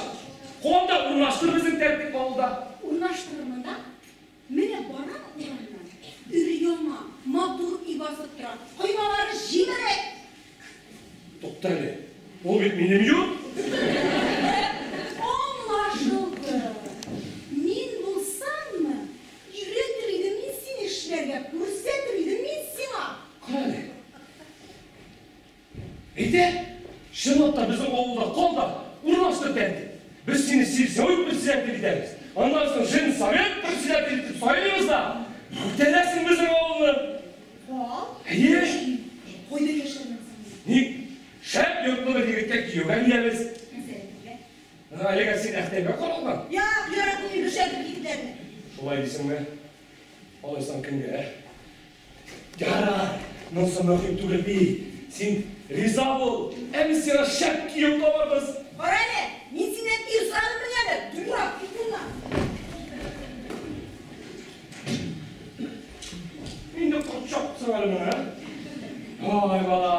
куам да урнаштыр безнең тәртип авылда. Урнаштырырмын да. Менә барам урамнан. Өр-яңа, матур өй басып тора. Коймалары җимерек. Тукта әле. Ул бит минем йорт. Аңлашылды. Мин булсаммы, өйрәтер идем мин сине эшләргә, күрсәтер идем мин сиңа. Кара әле. Әйдә, чынлап та безнең авылда кал да, урнаштыр тәртип. Без сине сельсовет председателе итәбез. Аннан соң женсовет председателе итеп сайлыйбыз да, күтәрәсең безнең авылны. Кал? Әйе. Кайда яшәрмен соң мин? Ник? Шәп йортлы бер егеткә кияүгә киләбез. Нәрсә әйтергә? Әлегә син Әхтәмгә каралган. Юк, яратмыйм бер шәп егетләрне. Шулай дисеңме? Алайсаң кемгә? Ярар, монысы мөһим түгел бит. Син риза бул, ә без сиңа шәп кияү табарбыз. Кара әле, мин синнән ир сорадыммыни әле? Дурак, кит моннан. Инде корт чаптысың әле моны, ә? Ай, бала.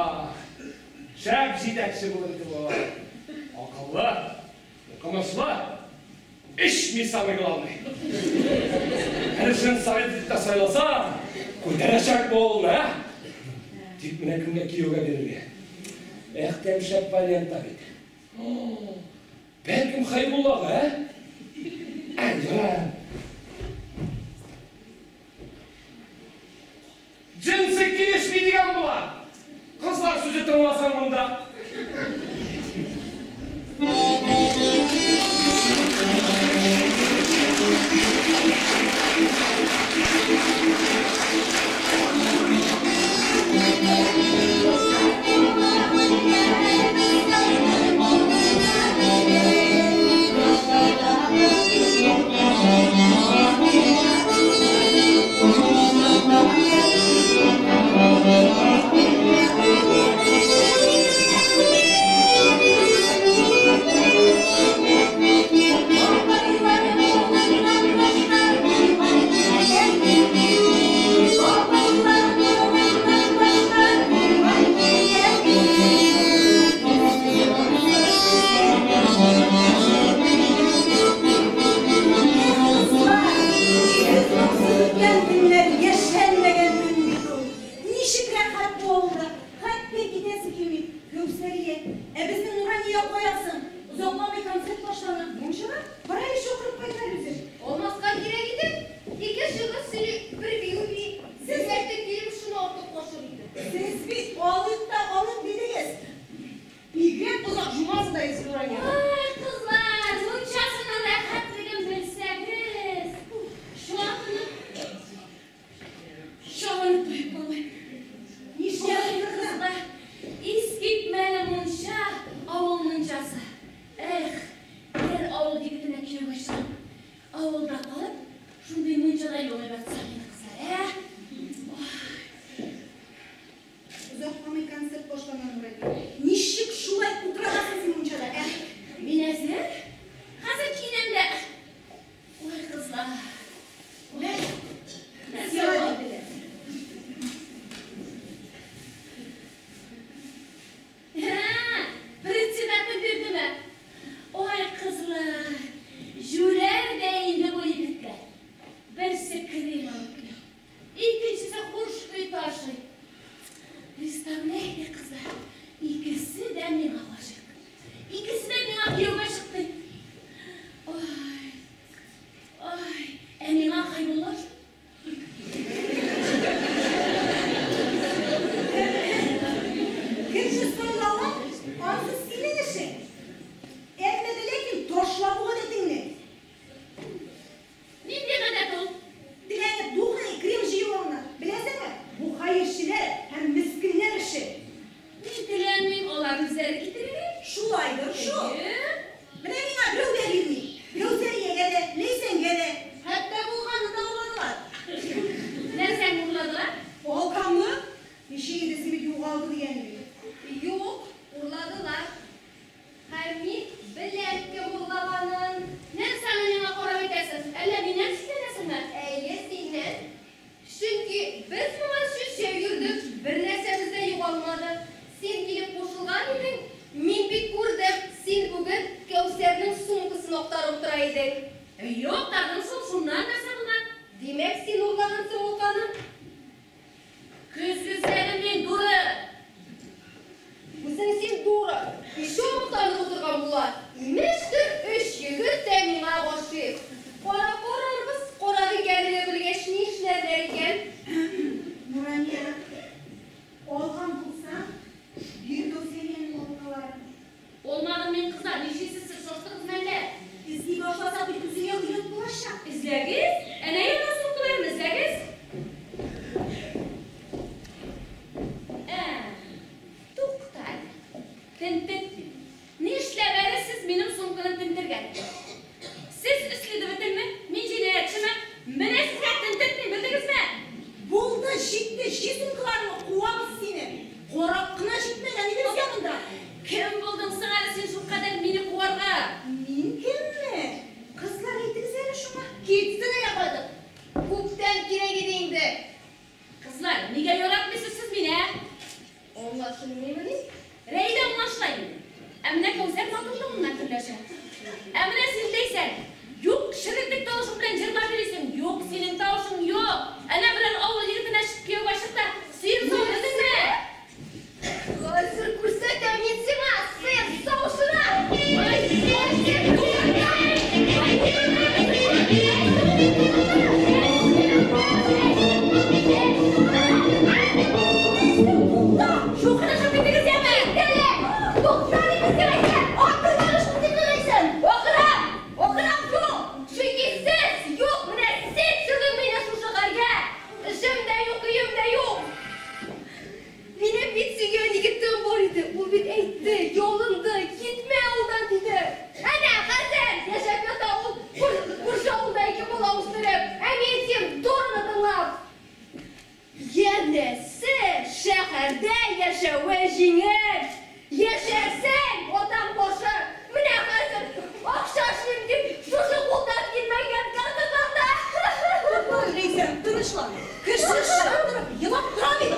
Шәп җитәкче булыр иде бу. Акыллы, укымышлы, эчми самый главный. Әле женсовет итеп тә сайласаң, күтәрәчәк бу авылны, ә? Тик менә кемгә кияүгә бирергә? Әхтәм шәп вариант та бит. Бәлкем Хәйбуллага, ә? Ә, ярар. Джинсы килешми дигән була. Кызлар сүзе тыңласаң монда. Кызлар, сез моңсыз үткән көннәр яшәнмәгән көн бит ул. Ничек рәхәт бу авылда. Хәтта китәсе килми. Кәүсәрия, ә безнең Нурания кая соң? Озакламый концерт башлана. Мунчага? Бара әле чакырып кайт әле үзен. Алмаска кирәк иде. Ике шигырь сөйли, бер бию бии. Сез әйтеп килеп шуны артык кашык иде. Сез бит алыйк та алыйк дидегез. Бигрәк озак жумасы да исә Нурания. Ай, кызлар, мунчасының рәхәтлеген белсәгез. Чабынып, чабынып туеп булмый. Нишләдең, кызым? Кызлар, искитмәле мунча, авыл мунчасы. Эх, бер авыл егетенә кияүгә чыгып була. Имештер, өч егет тә миңа гашыйк. Карап карарбыз, карак икәнне белгәч нишләрләр икән? Нурания, алган булсаң, бир Кәүсәриянең алкаларын. Алмадым мин, кызлар, нишлисез сез, шаштыгыз мәллә? Эзли башласак бит үзеңә оят булачак. Эзләгез, әнә ята сумкаларын эзләгез. Ә, тукта әле. Тентеттем. Нишләп әле сез минем сумканы тентергә? Сез следовательме? Мин җинаятьчеме? Менә сезгә тентетмим, белдегезме? Булды, җитте, җый сумкаларыңны, куабыз сине. Карак кына җитмәгән иде безгә монда. Кем булдың соң әле син шулкадәр мине куарга? Мин кемме? Кызлар, әйтегез әле шуңа. Китсен әле кайтып. Күптән кирәк иде инде. Кызлар, нигә яратмыйсыз сез мине, ә? Аңлашылмыймыни? Рәйдә аңлашыла инде. Ә менә Кәүсәр матурлыгыннан көнләшә. Ә менә син, Ләйсән, юк, шерендек тавышың белән җырлап йөрисең. Юк, синең тавышың юк. Әнә берәр авыл егетенә кияүгә чык та, сыер савып белдеңме? Хәзер күрсәтәм мин сиңа сыер савышына! Шул кадәр киттегез яме! Кит әле! Тукта дип сиңа әйтәм! Акырма әле шул тикле, Ләйсән! Акырам! Акырам юк! Чөнки сез юк, менә син төшердең мине шушы хәлгә! Эшем дә юк, өем дә юк! Минем бит сөйгән егетем бар иде, ул бит әйтте, ялынды, китмә авылдан диде. Әнә хәзер яшәп ята ул күрше авылда ике бала үстереп, ә мин син дураны тыңлап. Янәсе, шәһәрдә яшәве җиңел. Яшәрсең, атаң башы. Менә хәзер акча эшлим дип, шушы кулдан килмәгән концертларда. Тукта, Ләйсән, тынычлан. Кеше шындырып елап тора бит.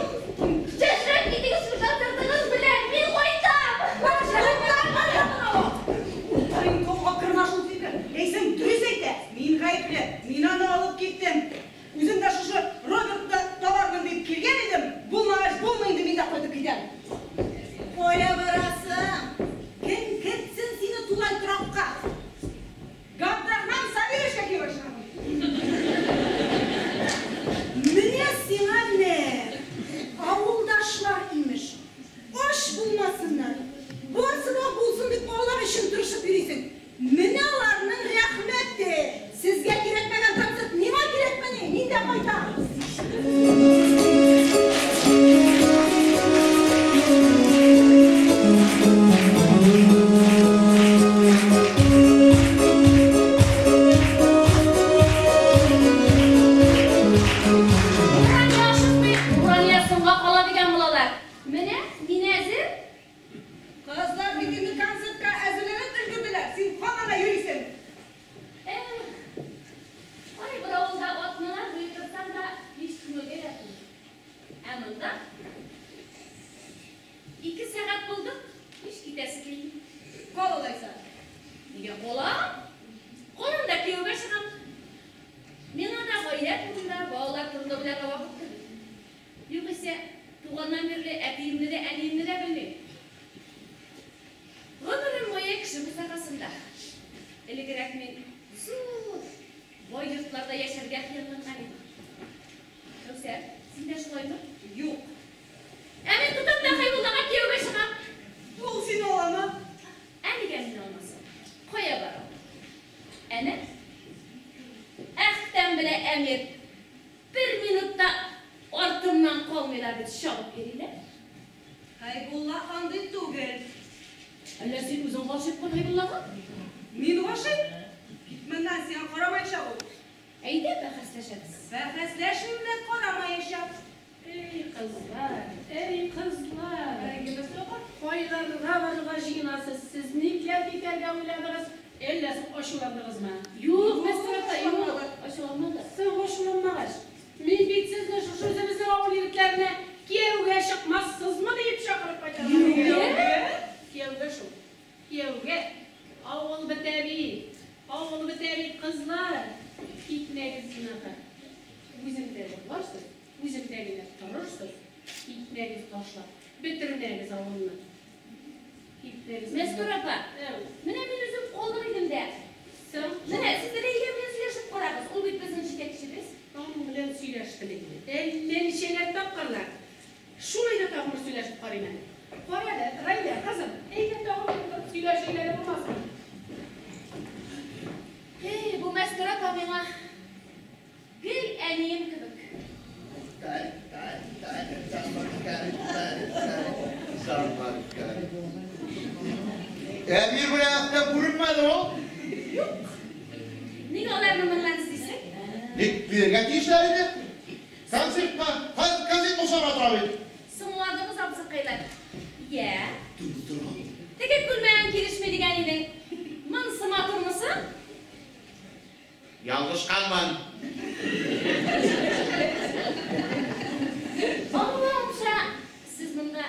Чәчрәп китегез шул концертыгыз белән, мин кайтам. Акырма шул тикле. Ләйсән дөрес әйтә. Мин гаепле. Мин аны алып киттем. Үзем дә шушы Робертны табармын дип килгән идем. Булмагач, булмый инде, мин дә кайтып китәм. Кая барасың? Кем кертсен сине тулай торакка? Габдрахман Сабировичка кияүгә чыгам. Менә сиңа менә. Авылдашлар имеш. Ач булмасыннар. Барысы да булсын дип алар өчен тырышып йөрисең. Менә аларның рәхмәте. Сезгә кирәкмәгән концерт миңа кирәкмени? Мин дә кайтам. Нурания ашыкмый, Нурания соңга кала дигән булалар. Менә, мин әзер. Кызлар бит инде концертка әзерләнеп өлгерделәр. Син һаман да йөрисең. Эх, кайбер авылда атналар буе торсаң да, һич күңелгә дә тулмый. Ә монда 2 сәгать булдык, һич китәсе килми. Кал алайса. Нигә калам? Калам да кияүгә чыгам. Миңа да гаилә турында, балалар турында уйларга вакыт түгел. Югыйсә, туганнан бирле әтиемне дә, әниемне дә белмим. Гомерем буе кеше бусагасында. Элегрәк мин зур, бай йортларда яшәргә хыялланган идем. Кәүсәр, син дә шулаймы? Юк. Ә мин тотам да Хәйбуллага кияүгә чыгам. Ул сине аламы? Ә нигә мине алмасын? Кая бара ул? Әнә. Әхтәм белән Әмир бер минутта артымнан калмыйлар бит, чабып йөриләр. Хәйбулла андый түгел. Әллә син үзең гашыйкмы Хәйбуллага? Мин гашыйк? Кит моннан, сиңа карамаячак ул. Әйдә, бәхәсләшәбез. Бәхәсләшмим дә, карамаячак. Эй, кызлар, эй, кызлар. Кайларга барырга җыенасыз? Сез никләр китәргә уйладыгыз? Әллә соң ачуландыгызмы? Юк, Мәстүрә апа, юк, ачуланмадык. Соң ачуланмагач, мин бит сезне шушы үзебезнең авыл егетләренә кияүгә чыкмассызмы дип чакырып кайтарган идем. Кияүгә шул. Кияүгә. Авыл бетә бит. Авыл бетә бит, кызлар. Китмәгез зинһар. Үзем дә җырларсыз, үзем дә генә торырсыз. Китмәгез ташлап, бетермәгез авылны. Китерегез. Мәстүр апа, менә мин үзем калыр идем дә. Соң? Менә сез Рәйлә белән сөйләшеп карагыз. Ул бит безнең җитәкчебез. Аның белән сөйләштем инде. Әллә ничәләр тапкырлар. Шулай да тагын бер сөйләшеп карыйм әле. Кара әле, Рәйлә, кызым, әйдә тагын бер утырып сөйләшик әле булмасмы? Эй, бу Мәстүр апа миңа гел әнием кебек. Әмир белән Әхтәм күренмәде ул. Юк. Нигә аларны моннан эзлисең? Ник бирергә тиешләр иде? Концертка, концерт башларга тора бит. Соңладыгыз, абзыкайлар. Йә. Теге күлмәгең килешми дигән идең. Монысы матурмы соң? Ялгышканмын. Аңлавымча, сез монда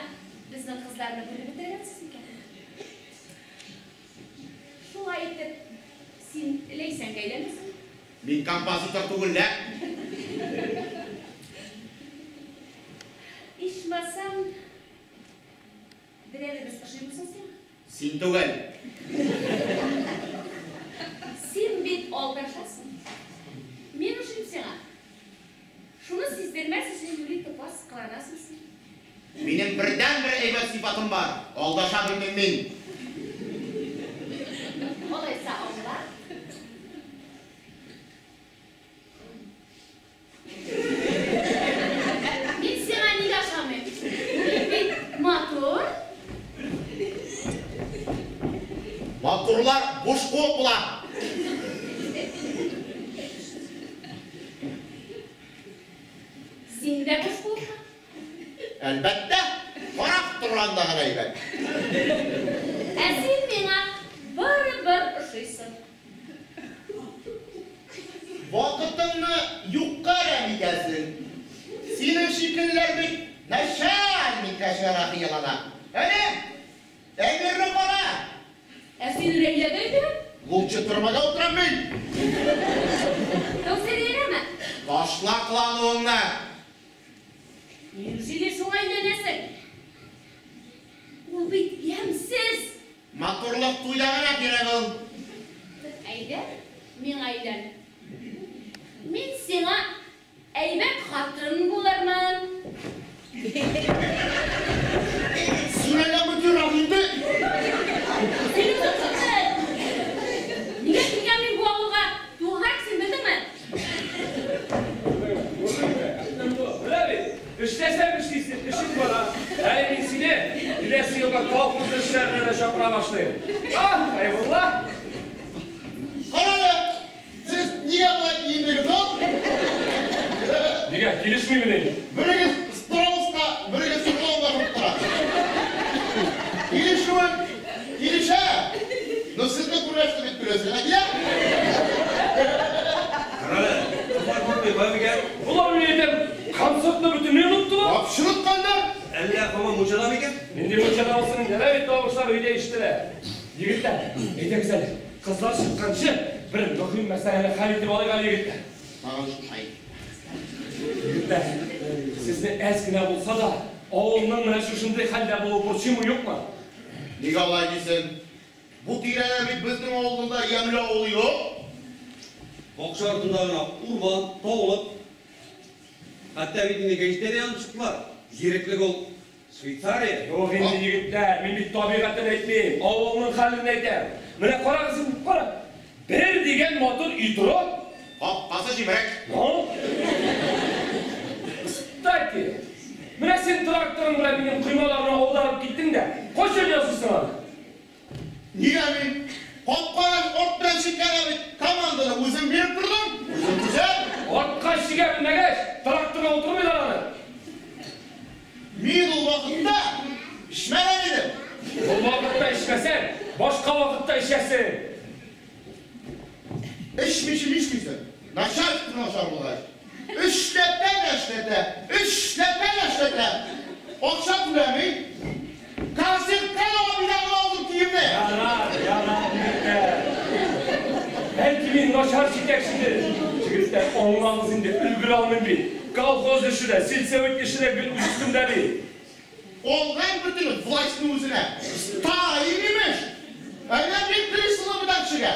безнең кызларны бүлеп бетергәнсез микән? Шулай итеп, син Ләйсәнгә әйләнәсең? Мин композитор түгел лә. Ичмасам, берәребез ошыймы соң сиңа? Син түгел. Син бит алдашасың. Мин ошыйм сиңа. Шуны сиздермәс өчен юри тупас кыланасың син. Минем бердәнбер әйбәт сыйфатым бар. Алдаша белмим мин. Алайса аңла. Мин сиңа нигә ошамыйм? Мин бит матур. Матурлар буш куык була. Син дә буш куыкмы? Әлбәттә, карап торганда гына әйбәт. Ә син миңа барыбер ошыйсың. Вакытыңны юкка әрәм итәсең. Синең шикеллеләр бит начальникка чыгарга хыяллана. Әнә, Әмирне кара. Ә син Рәйләгә әйтәм? Лучше төрмәдә утырам мин. Кәүсәриягәме? Ташла кылануыңны. Неужели шуңа өйләнәсең? Ул бит ямьсез. Матурлык туйда гына кирәк ул. Әйдә, миңа өйлән. Мин сиңа әйбәт хатын булырмын. Син әллә мөдиррәк инде? Син үзең шундый. Нигә килгән мин бу авылга? Дурак син, белдеңме? Менә бит, эшләсәң эшлисең, эшең бара. Әле мин сине киләсе елга колхоз эшләренә дә чакыра башлыйм. А, Хәйбулла? Кара әле, сез нигә болай киендегез ул? Нигә, килешмимени? Берегез страуска, берегез клоунга охшап тора. Килешүен килешә. Но сезне күргәч тә бит көләсе генә килә. Кара әле, кызлар күрми, кая микән? Болар мин әйтәм, концертны бөтенләй оныттылар. Вообще онытканнар. Әллә һаман мунчада микән? Нинди мунчада булсын инде, әнә бит тавышлар өйдә ишетелә. Егетләр, әйдәгез әле, кызлар чыкканчы бер мөһим мәсьәләне хәл итеп алыйк әле, егетләр. Тагын шушай. Егетләр, сезне әз генә булса да авылның менә шушындый хәлдә булуы борчыймы, юкмы? Нигә алай дисең? Бу тирәдә бит безнең авылның да ямьле авылы юк. Бакча артында гына урман, таулык. Хәтта бит инде гәҗиттә дә язып чыктылар. Зиреклек ул Швейцария. Юк инде, егетләр, мин бит табигатен әйтмим, авылның хәлен әйтәм. Менә карагыз инде, кара. Бер дигән матур өй тора. Капкасы җимерек. Ну? Кстати, менә син тракторың белән минем коймаларны аударып киттең дә, кайчан ясыйсың аны? Нигә мин? Капканы арт белән чикләнә бит. Команданы үзем биреп тордым. Үзем төзәп. Артка чигә белмәгәч, тракторга утырмыйлар аны. Мин ул вакытта эчмәгән идем. Ул вакытта эчмәсәң, башка вакытта эчәсең. Эчмичә нишлисең? Начальство начар булгач. Эшләтә дә эшләтә, эшләтә дә эшләтә. Акча түләми. Концертка да алып килә алдым киемне. Ярар, ярар, егетләр. Бәлки мин начар җитәкчедер. Егетләр, аңлагыз инде, өлгерә алмыйм бит. Колхоз эше дә, сельсовет эше дә гел үз өстемдә бит. Алган бөтен властьны үзенә. Сталин имеш. Әллә бик креслоны бүтән кешегә.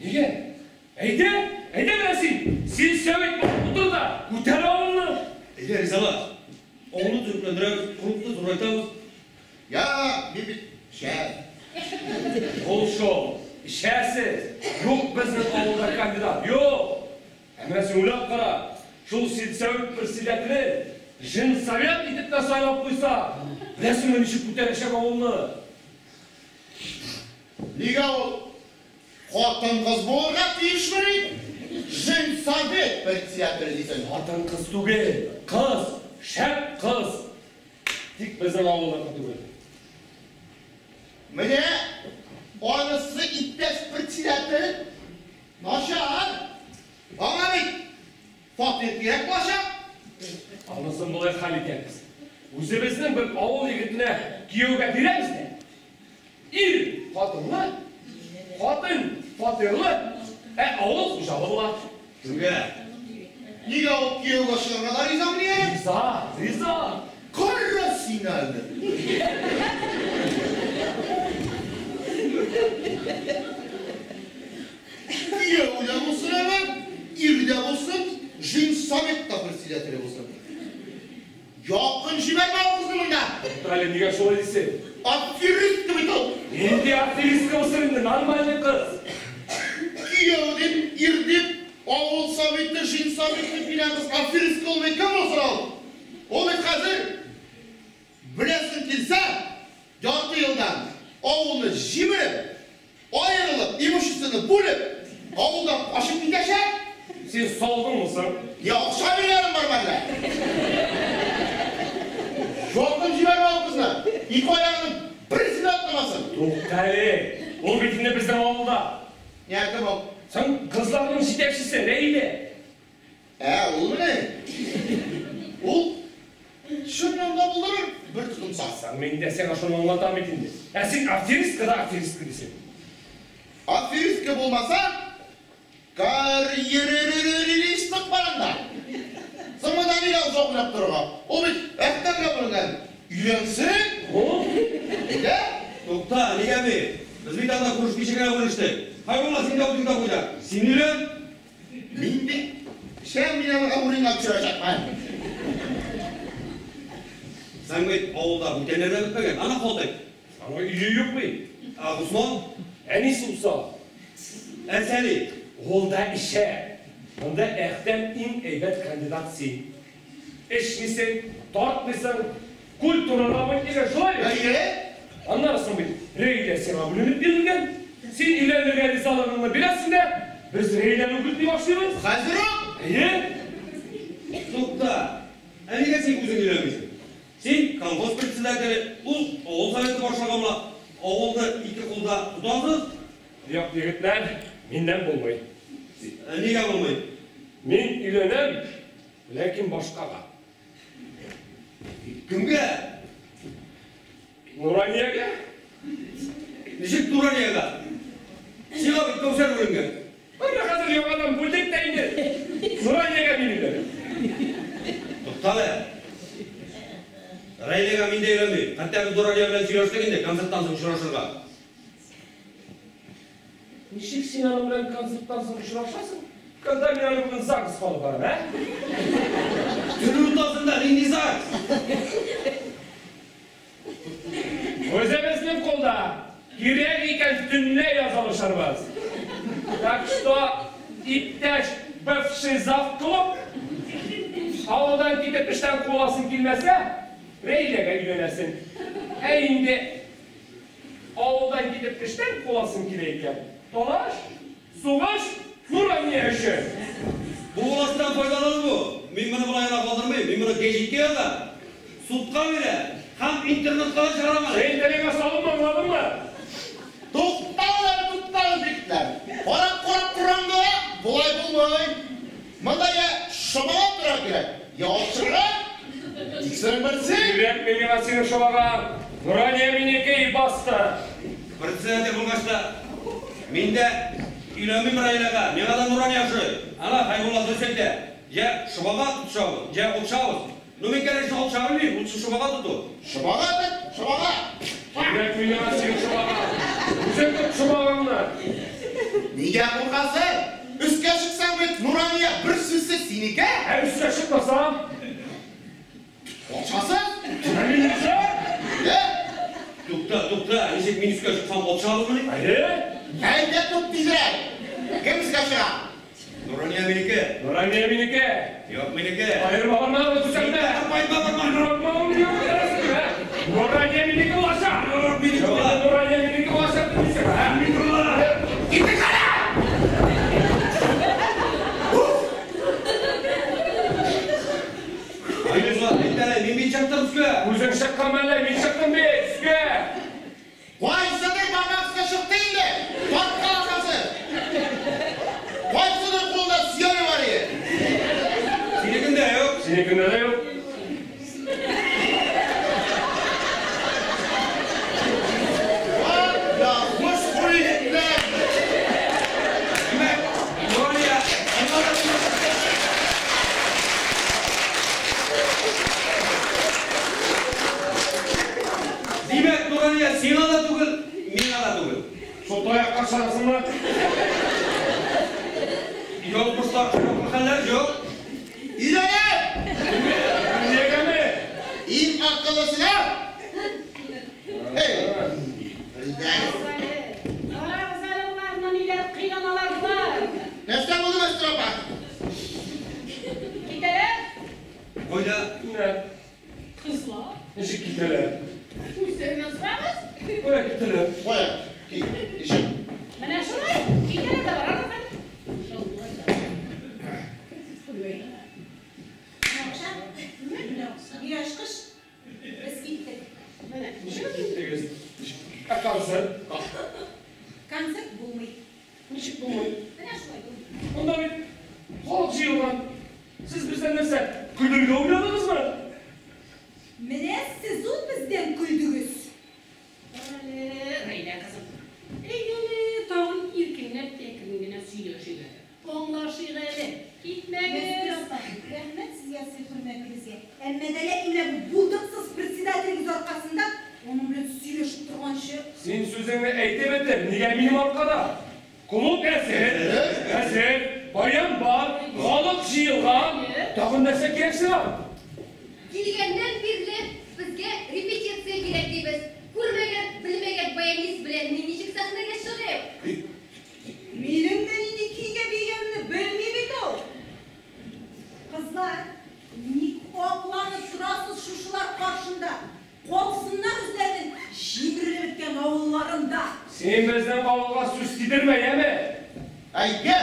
Нигә? Әйдә, әйдә менә син. Син сәвит булып утыр да, күтәр авылны. Әйдә, ризалаш. Авылны төзекләндерәбез, клубны зурайтабыз. Я, мин бит шәп. Ул шул. Эчәсез. Юк безнең авылда кандидат. Юк. Ә менә син уйлап кара. Шул сельсовет председателе женсовет итеп тә сайлап куйса, беләсеңме ничек күтәрәчәк авылны? Нигә ул хатын-кыз булырга тиешмени? Женсовет председателе дисең. Хатын-кыз түгел, кыз, шәп кыз. Тик безнең авылныкы түгел. Менә анысы иптәш председатель начар. Аңа бит фатир кирәк булачак. Анысын болай хәл итәбез. Үзебезнең бер авыл егетенә кияүгә бирәбез дә. Ир хатынлы, хатын фатирлы, ә авыл хуҗалы була. Кемгә? Нигә ул кияүгә чыгарга да ризамыни әле? Риза, риза. Кара син әле. Кияү дә булсын әле, ир дә булсын, женсовет та председателе булсын. Якын җибәрмә ул кызны монда. Әле нигә шулай дисең? Аферистка бит ул. Нинди аферистка булсын инде, нормальный кыз. Кияү дип, ир дип, авыл советы, женсоветы дигән кыз аферистка булмый кем булсын ул? Ул бит хәзер беләсең килсә, ярты елдан авылны җимереп, аерылып, имуществоны бүлеп, авылдан качып китәчәк. Син салдыңмы соң? Я акча биргәнем бар мәллә? Якын җибәрмә ул кызны. Ике аягының берсен дә атламасын. Тукта әле. Ул бит инде безнең авылда. Ни кем ул? Соң кызларның җитәкчесе Рәйлә. Ә, ул менә. Ул чыннан да булдырыр бер тотынса. Соң мин дә сиңа шуны аңлатам бит инде. Ә син аферистка да аферистка дисең. Аферистка булмаса, карьеристлык бар анда. Соң монда нигә озак уйлап торырга? Ул бит Әхтәмгә бүленгән. Өйләнсен. Ул? Әйдә. Тукта, нигә бит? Без бит анда күрешмичә генә бүлештек. Хәйрулла, син дә үзең дә куйда. Син өйлән. Мин бит шәм мин аны урынга төшерәчәкмен. Сән бит авылда бүтәннәр дә бетмәгән. Ана Хатыйп. Аңа өе юк бит. Ә Госман? Әнисе усал. Ә Сәли? Ул да эчә. Монда Әхтәм иң әйбәт кандидат син. Эчмисең, тартмыйсың, культура работнигы шулай бит? Әйе. Аннары соң бит Рәйлә сиңа бүленеп бирелгән. Син өйләнергә ризалыгыңны бирәсең дә, без Рәйләне үгетли башлыйбыз. Хәзер үк. Әйе. Тукта. Ә нигә син үзең өйләнмисең? Син колхоз председателе, ул авыл советы башлыгы була. Авылны ике кулда тотасыз. Юк, егетләр, миннән булмый. Ә нигә булмый? Мин өйләнәм, ләкин башкага. Кемгә? Нураниягә. Ничек Нураниягә? Сиңа бит Кәүсәр бүленгән. Менә хәзер яңадан бүлдек тә инде. Нураниягә мин өйләнәм. Тукта әле. Рәйләгә мин дә өйләнмим. Хәтта без Нурания белән сөйләштек инде, концерттан соң очрашырга. Ничек син аның белән концерттан соң очрашасың? Когда мин аны бүген ЗАГСка алып барам, ә? Төн уртасында нинди ЗАГС? Үзебезнең кулда. Кирәк икән төнлә язылышырбыз. Так что, иптәш бывший завклуб, авылдан китеп эштән куыласың килмәсә, Рәйләгә өйләнәсең. Ә инде авылдан китеп эштән куыласың килә икән, талаш, сугыш, Нурания өчен. Бу властьтан файдалану бу. Мин моны болай гына калдырмыйм. Мин моны гәҗиткә язам, судка бирәм һәм интернетка да чыгарам әле. Син телеңә салынма, аңладыңмы? Тукталар, тукталар, егетләр. Карап-карап торам да, болай булмый. Монда я шомалап торырга кирәк, я алышырга. Икесенең берсе. Кирәкми миңа синең шомагаң. Нурания минеке и басты. Председатель булгач та, мин дә өйләнмим Рәйләгә. Миңа да Нурания ошый. Ана Хәйрулла дөрес әйтә. Я шомага тотышабыз, я алышабыз. Ну мин, конечно, алыша белмим, лучше шомага тоту. Шомага тот, шомага. Кирәк миңа синең шомагың. Үзең тот шомагыңны. Нигә куркасың? Өскә чыксаң бит, Нурания бер сүзсез синеке. Ә өскә чыкмасам? Патшасыз? Ә мин нәрсә? Ә? Тукта, тукта, ничек мин өскә чыксам патша булырмыни? Әйе. Әйдә тот тизрәк. Кем өскә чыга? Нурания минеке. Нурания минеке. Юк, минеке. Аерма бармагыңны түшәмдә. Нурания минеке булачак. Юк, минеке була. Нурания минеке булачак дисең, ә? Минеке була. Китек әле! Айрылма, әйт әле, мин бит чыктым өскә. Үзең чыккан мәллә, мин чыктым бит өскә. Кайсыдыр бармак өскә чыкты инде. Тарткалашасыз. Кайсыдыр кулында сөяге бар иде. Синекендә юк. Синекендә дә юк. Ват язмыш хурлыклар. Димәк, Нурания, аңа да Димәк, Нурания, сиңа да түгел, миңа да түгел. Шул таякка ышанасыңмы? Язмышлар очраклы хәлләр юк. Өйләнеп! Нигәме? Иң акыллысына. Эй! Өйләнеп. Карагыз әле боларны ниләр кыйланалар болар. Нәрсә булды, Мәстүрә апа? Китәләр. Кайда? Менә, Кызлар. ничек китәләр? Үзләреннән сорагыз. Кая китәләр? Кая? Ки, ничек? Менә шулай. Китәләр дә баралар хәзер. Мирашкыш, без киттек. Менә. Ничек киттегез? Ә концерт? Концерт булмый. Ничек булмый? Менә шулай булмый. Монда бит халык җыелган. Сез бездән нәрсә, көлергә уйладыгызмы? Менә сез ул бездән көлдегез. Әле, Рәйлә кызым. Әйдә, тагын иркенләп әкрен генә сөйләшик әле. Аңлашыйк әле. Китмәгез. Мәстүрә апа, рәхмәт сезгә сый хөрмәтегезгә. Әмма дә ләкин менә бу булдыксыз председателегез аркасында аның белән сөйләшеп торганчы. Син сүзеңне әйтеп бетер, нигә минем аркада? Клуб әзер, әзер, баян бар, халык җыелган. Тагын нәрсә кирәк сиңа? Килгәннән бирле безгә репетиция кирәк дибез. Күрмәгән, белмәгән баянист белән мин ничек сәхнәгә чыгыйм? Минем дә нинди көйгә биегәнемне белми бит ул. Кызлар, ник акланып торасыз шушылар каршында? Калсыннар үзләренең җимерелеп беткән авылларында. Син безнең авылга сүз тидермә, яме? Әйдә!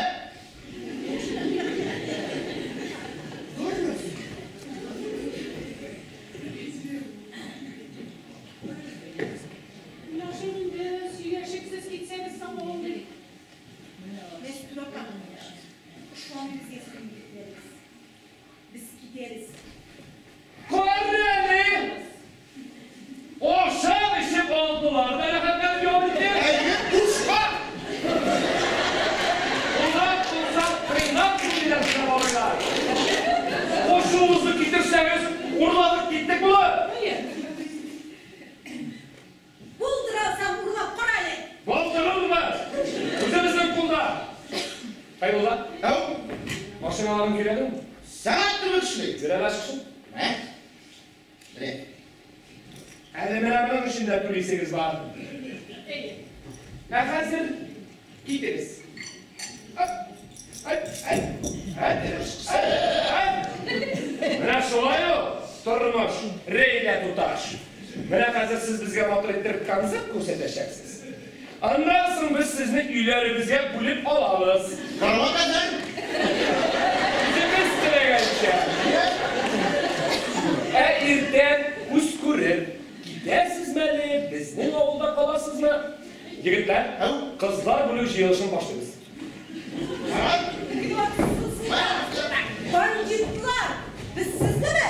Менә шул инде сөйләшепсез китсәгез соң булмый. Мәстүрә апа, ышаныйм безгә сезнең егетләрегез. Без китәбез. Кара әле! Ашап эчеп алдылар да рәхәтләнеп ял итеп. Әйе, бушка! Кунак булса, тыйнак күңелләр сезне малайлар. Кушуыгызны китерсәгез, урладык киттек булыр. Булдырасаң урлап кара әле. Булдырырбыз. Үзебезнең кулда. Хәйрулла, Әү, машиналарың киләдеме? сәгать кебек эшли. Бирәм ачкычын. Ә? Менә. Әле менә моның өчен дә түлисегез бар. Әйе. Ә хәзер китегез. Ай, ай, ай, ай, ай. Менә шулай ул тормыш, Рәйлә туташ. Менә хәзер сез безгә матур иттереп концерт күрсәтәчәксез. Аннан соң без сезне өйләребезгә бүлеп алабыз. Карават әзер. Үзегез теләгәнчә. Ә иртән күз күрер. Китәсезме әле, безнең авылда каласызмы? Егетләр, Әү. кызлар бүлү җыелышын башлыйбыз. Карават. Оятсызлар! Бандитлар! Без сезнеме?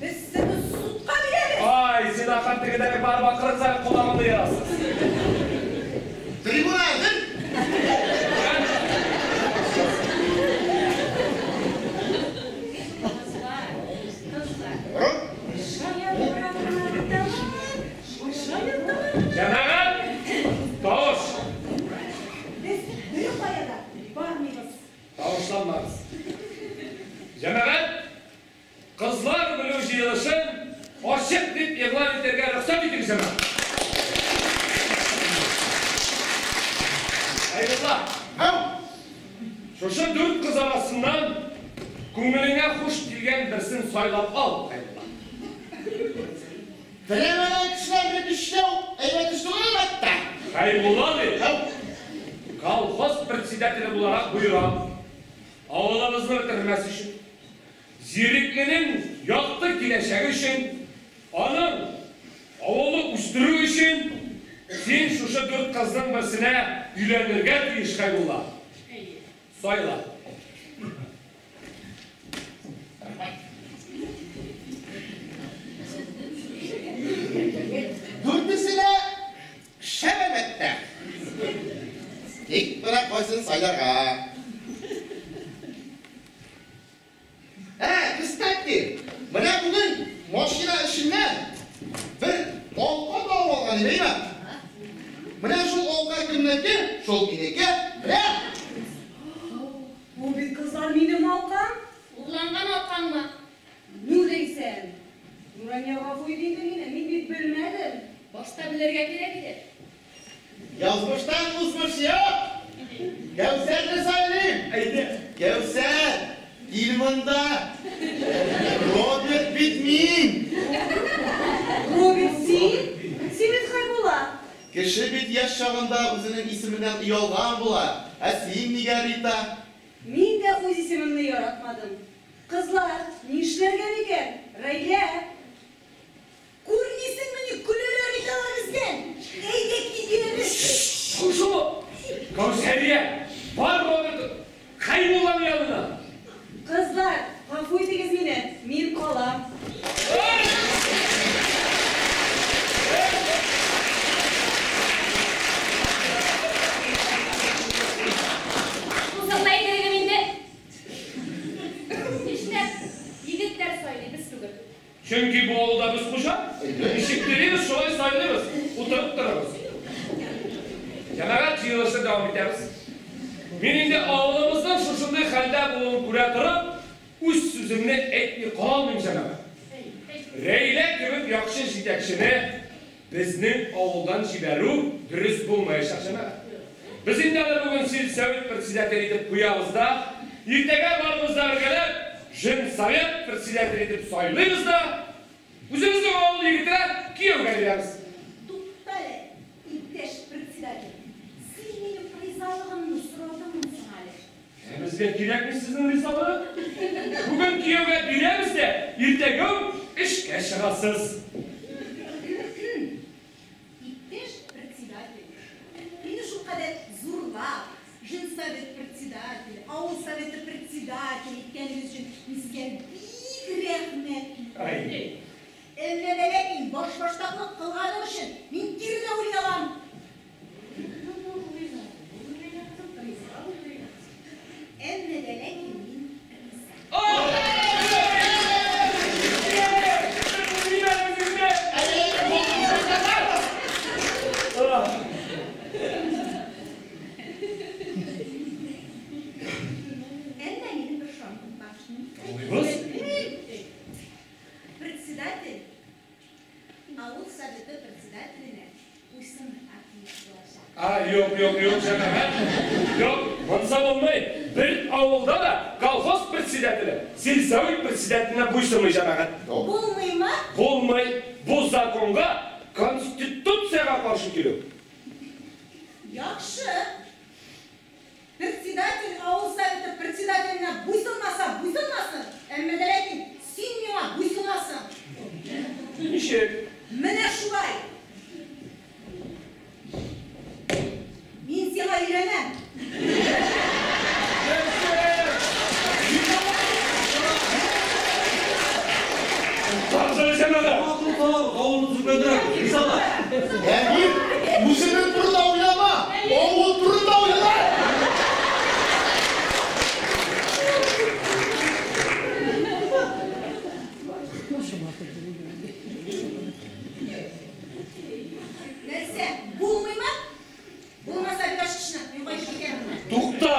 Без сезне судка бирәбез. Ай, зинахар тегедәге бар бакырыгызга колагымны ярасыз. Трибуна әзер. Кызлар, кызлар. Рот. Шаярталар, шаярталар. Хәйрулла. Һәм Шушы дүрт кыз арасыннан күңелеңә хуш килгән берсен сайлап ал, Хәйрулла. Теләмәгән кешеләрне көчләү әйбәт эш түгел, әлбәттә. Хәйрулла ди. Колхоз председателе буларак боерам. Авылыбызны бетермәс өчен, Зирекленең якты киләчәге өчен, аның авылны үстерү өчен син шушы дүрт кызның берсенә өйләнергә тиеш, Хәйрулла. Сайла. Дүртесе дә шәп, әлбәттә. Тик менә кайсын сайларга? Ә, кстати, менә бүген машина эченнән бер алка табып алган идем, әйме? Менә шул алка кемнеке, шул минеке. Менә. Бу бит, кызлар, минем алкам. Урланган алкаңмы? Ну дисәң. Нурания, гафу ит инде мине, мин бит белмәдем. Башта белергә кирәк иде. Язмыштан узмыш юк. Кәүсәрне сайлыйм. Әйдә. Кәүсәр, кил монда. Роберт бит мин. Роберт, син? Син бит Хәйбулла. Кеше бит яшь чагында үзенең исеменнән оялган була. Ә син нигә Рита? Мин дә үз исемемне яратмадым. Кызлар, нишләргә микән? Рәйлә! Күрмисеңмени, көләләр бит алар бездән. Әйдә китәбез. Шушы Кәүсәрия, бар Роберт Хәйрулланың янына. Кызлар, гафу итегез мине, мин калам. Шунысын да әйтер идем инде. Нишләп егетләр сайлый, без түгел? Чөнки бу авылда без хуҗа. Ничек телибез, шулай сайлыйбыз. Утырып торыгыз. Җәмәгать, җыелышны дәвам итәбез. Мин инде авылыбызның шушындый хәлдә булуын күрә торып, үз сүземне әйтми калмыйм, җәмәгать. Рәйлә кебек яхшы җитәкчене безнең авылдан җибәрү дөрес булмаячак, җәмәгать. Без инде аны бүген сельсовет председателе итеп куябыз да, иртәгә барыбыз да бергәләп женсовет председателе итеп сайлыйбыз да, үзебезнең авыл егетенә кияүгә бирәбез. Туктале, иптәш председатель. Син минем ризалыгымны сорадыңмы соң әле? Ә безгә кирәкми сезнең ризалык. Бүген кияүгә бирәбез дә, иртәгә үк эшкә чыгасыз. Иптәш председатель, мине шулкадәр зурлап, женсовет председатель, авыл советы председатель иткәнегез өчен мин сезгә бик рәхмәтле. Ай. Әмма дә ләкин башбаштаклык кылганым өчен мин кире дә уйлый алам. Әмма дә ләкин мин риза. Әмма минем бер шартым бар. Тыңлыйбыз. Председатель авыл советы председателенә буйсынырга тиеш булачак. А, юк, юк, юк, җәмәгать. Юк, монысы булмый. Бер авылда да колхоз председателе сельсовет председателенә буйсынмый, җәмәгать. Булмыймы? Булмый. Бу законга, конституциягә каршы килү. Яхшы. Председатель авыл советы председателенә буйсынмаса буйсынмасын, әмма дә ләкин син миңа буйсынасың. Ничек? Менә шулай. Мин сиңа өйләнәм. Тагын җәмәгать. Авылны төзекләндерәбез. Ризалар. Әмир, үзеңнең турында уйлама, авыл турында уйла. Нәрсә, булмыймы? Булмаса бир ачкычны, мин кайтып китәм. Тукта!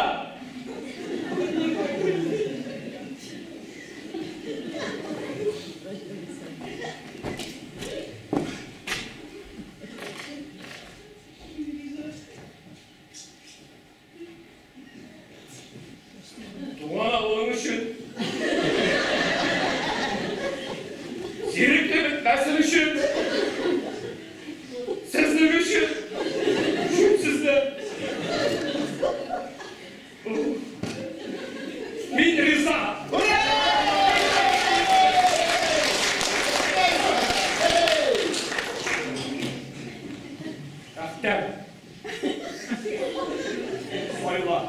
Сайла.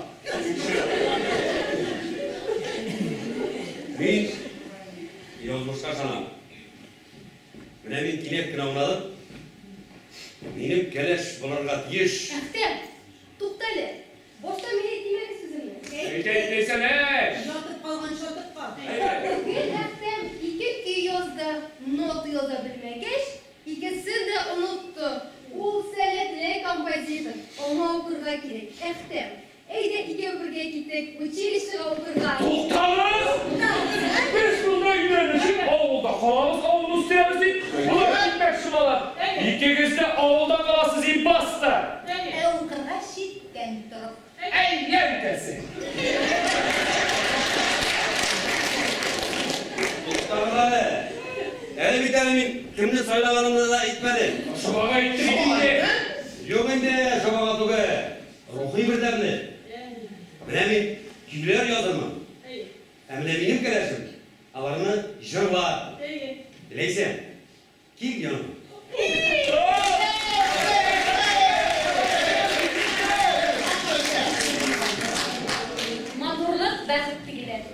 Мин язмышка ышанам. Менә мин кинәт кенә аңладым. Минем кәләш булырга тиеш. Әхтәм, туктале. Башта мин әйтим әле сүземне. Әйт, әйт, Ләйсән, әйт! Ятып калган шатып кал. Бүген Әхтәм ике көй язды. Нота яза белмәгәч, икесен дә онытты. Ул сәләтле композитор. Аңа укырга кирәк. Әхтәм, әйдә икәү бергә китик, училищега укырга. Туктагыз! Без монда өйләнешеп авылда калабыз, авылны үстерәбез дип, болар китмәкче булалар. Икегез дә авылда каласыз, и баста! Ә укырга читтән торып. Әй, янтәсе! Туктагыз әле. Әле бит әле мин кемне сайлаганымны да әйтмәдем. Шобага әйттек инде. Юк инде, шобага түгел. Рухи бердәмлек. Менә мин көйләр язырмын. Ә менә минем кәләшем аларны җырлар. Ләйсән, кил яныма. Матурлык бәхет тигеләр.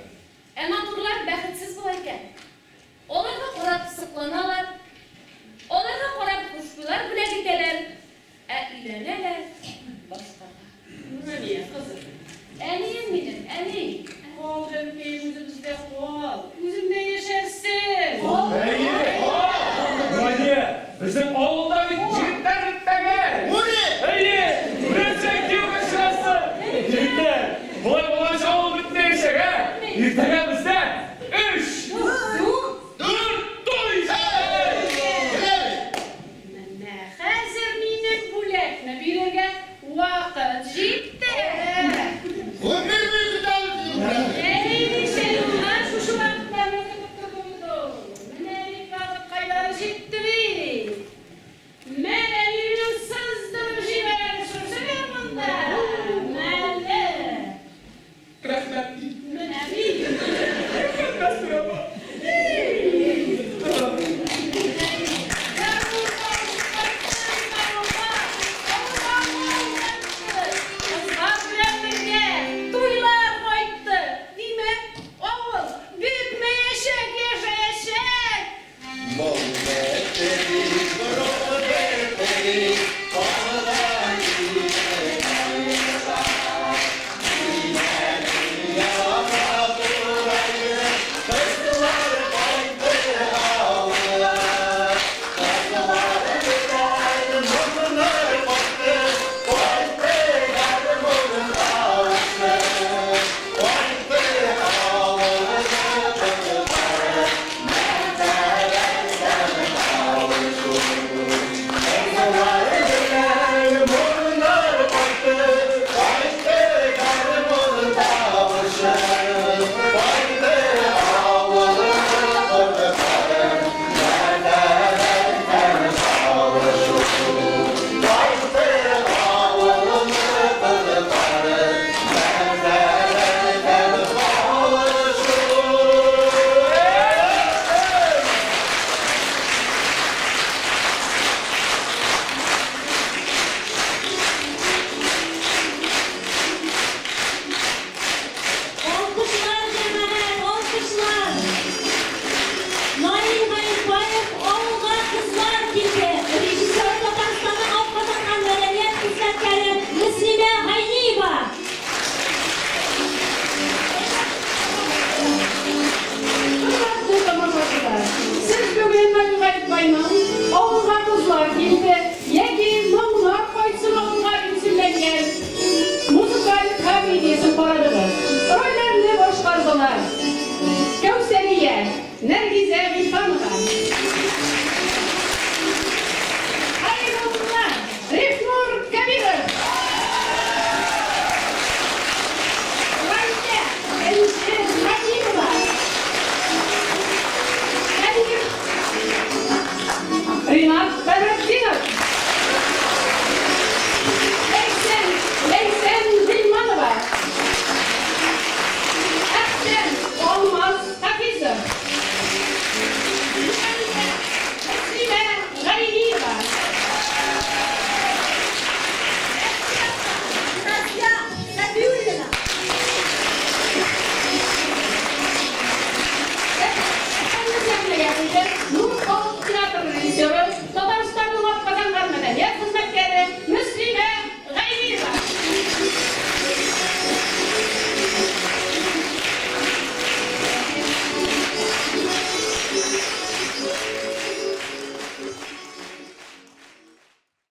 Ә матурлар бәхетсез була икән. Аларга карап сокланалар, аларга карап хушбуйлар бүләк итәләр, ә өйләнәләр башкага. Нурания, кызым. Әнием минем, әни. Кал, әнкәем, үзебездә кал. Үзеңдә яшәрсең. Әйе! Нурания, безнең авылда бит җегетләр бетмәгән! Әйе! Беренче кияүгә чыгасың! Егетләр, болай булгач авыл бетмәячәк, ә? Иртәгә бездә өч, дүрт туй! Менә хәзер минем бүләкне бирергә вакыт җитте. Гомер буе көтәбез синең бүләкне. Әй, ничә еллар шушы вакытларны көтеп тордым инде ул. Менә бит вакыт кайлары җитте бит. Менә минем сыздырып җибәрәм шушы гармунда. Мәле. Рәхмәт. Менә мин. Рәхмәт, Мәстүрә апа. Гармун тавышы кайтты бит авылга. Авылга моң кайтты. Кызлар белән бергә туйлар кайтты. Димәк, авыл бетмәячәк, яшәячәк. Алкышлар, җәмәгать, алкышлар! Наил Гаифбаев авылга кызлар килде. Режиссер Татарстанның атказанган мәдәният хезмәткәре Мөслимә Гайниева. Хөрмәтле тамашачылар, сез бүген Наил Гаипбайның Авылга кызлар килде яки Моңнар кайтсын авылга дип исемләнгән музыкаль комедиясен карадыгыз. Рольләрне башкардылар. Кәүсәрия, Нәргизә Гыйльфанова.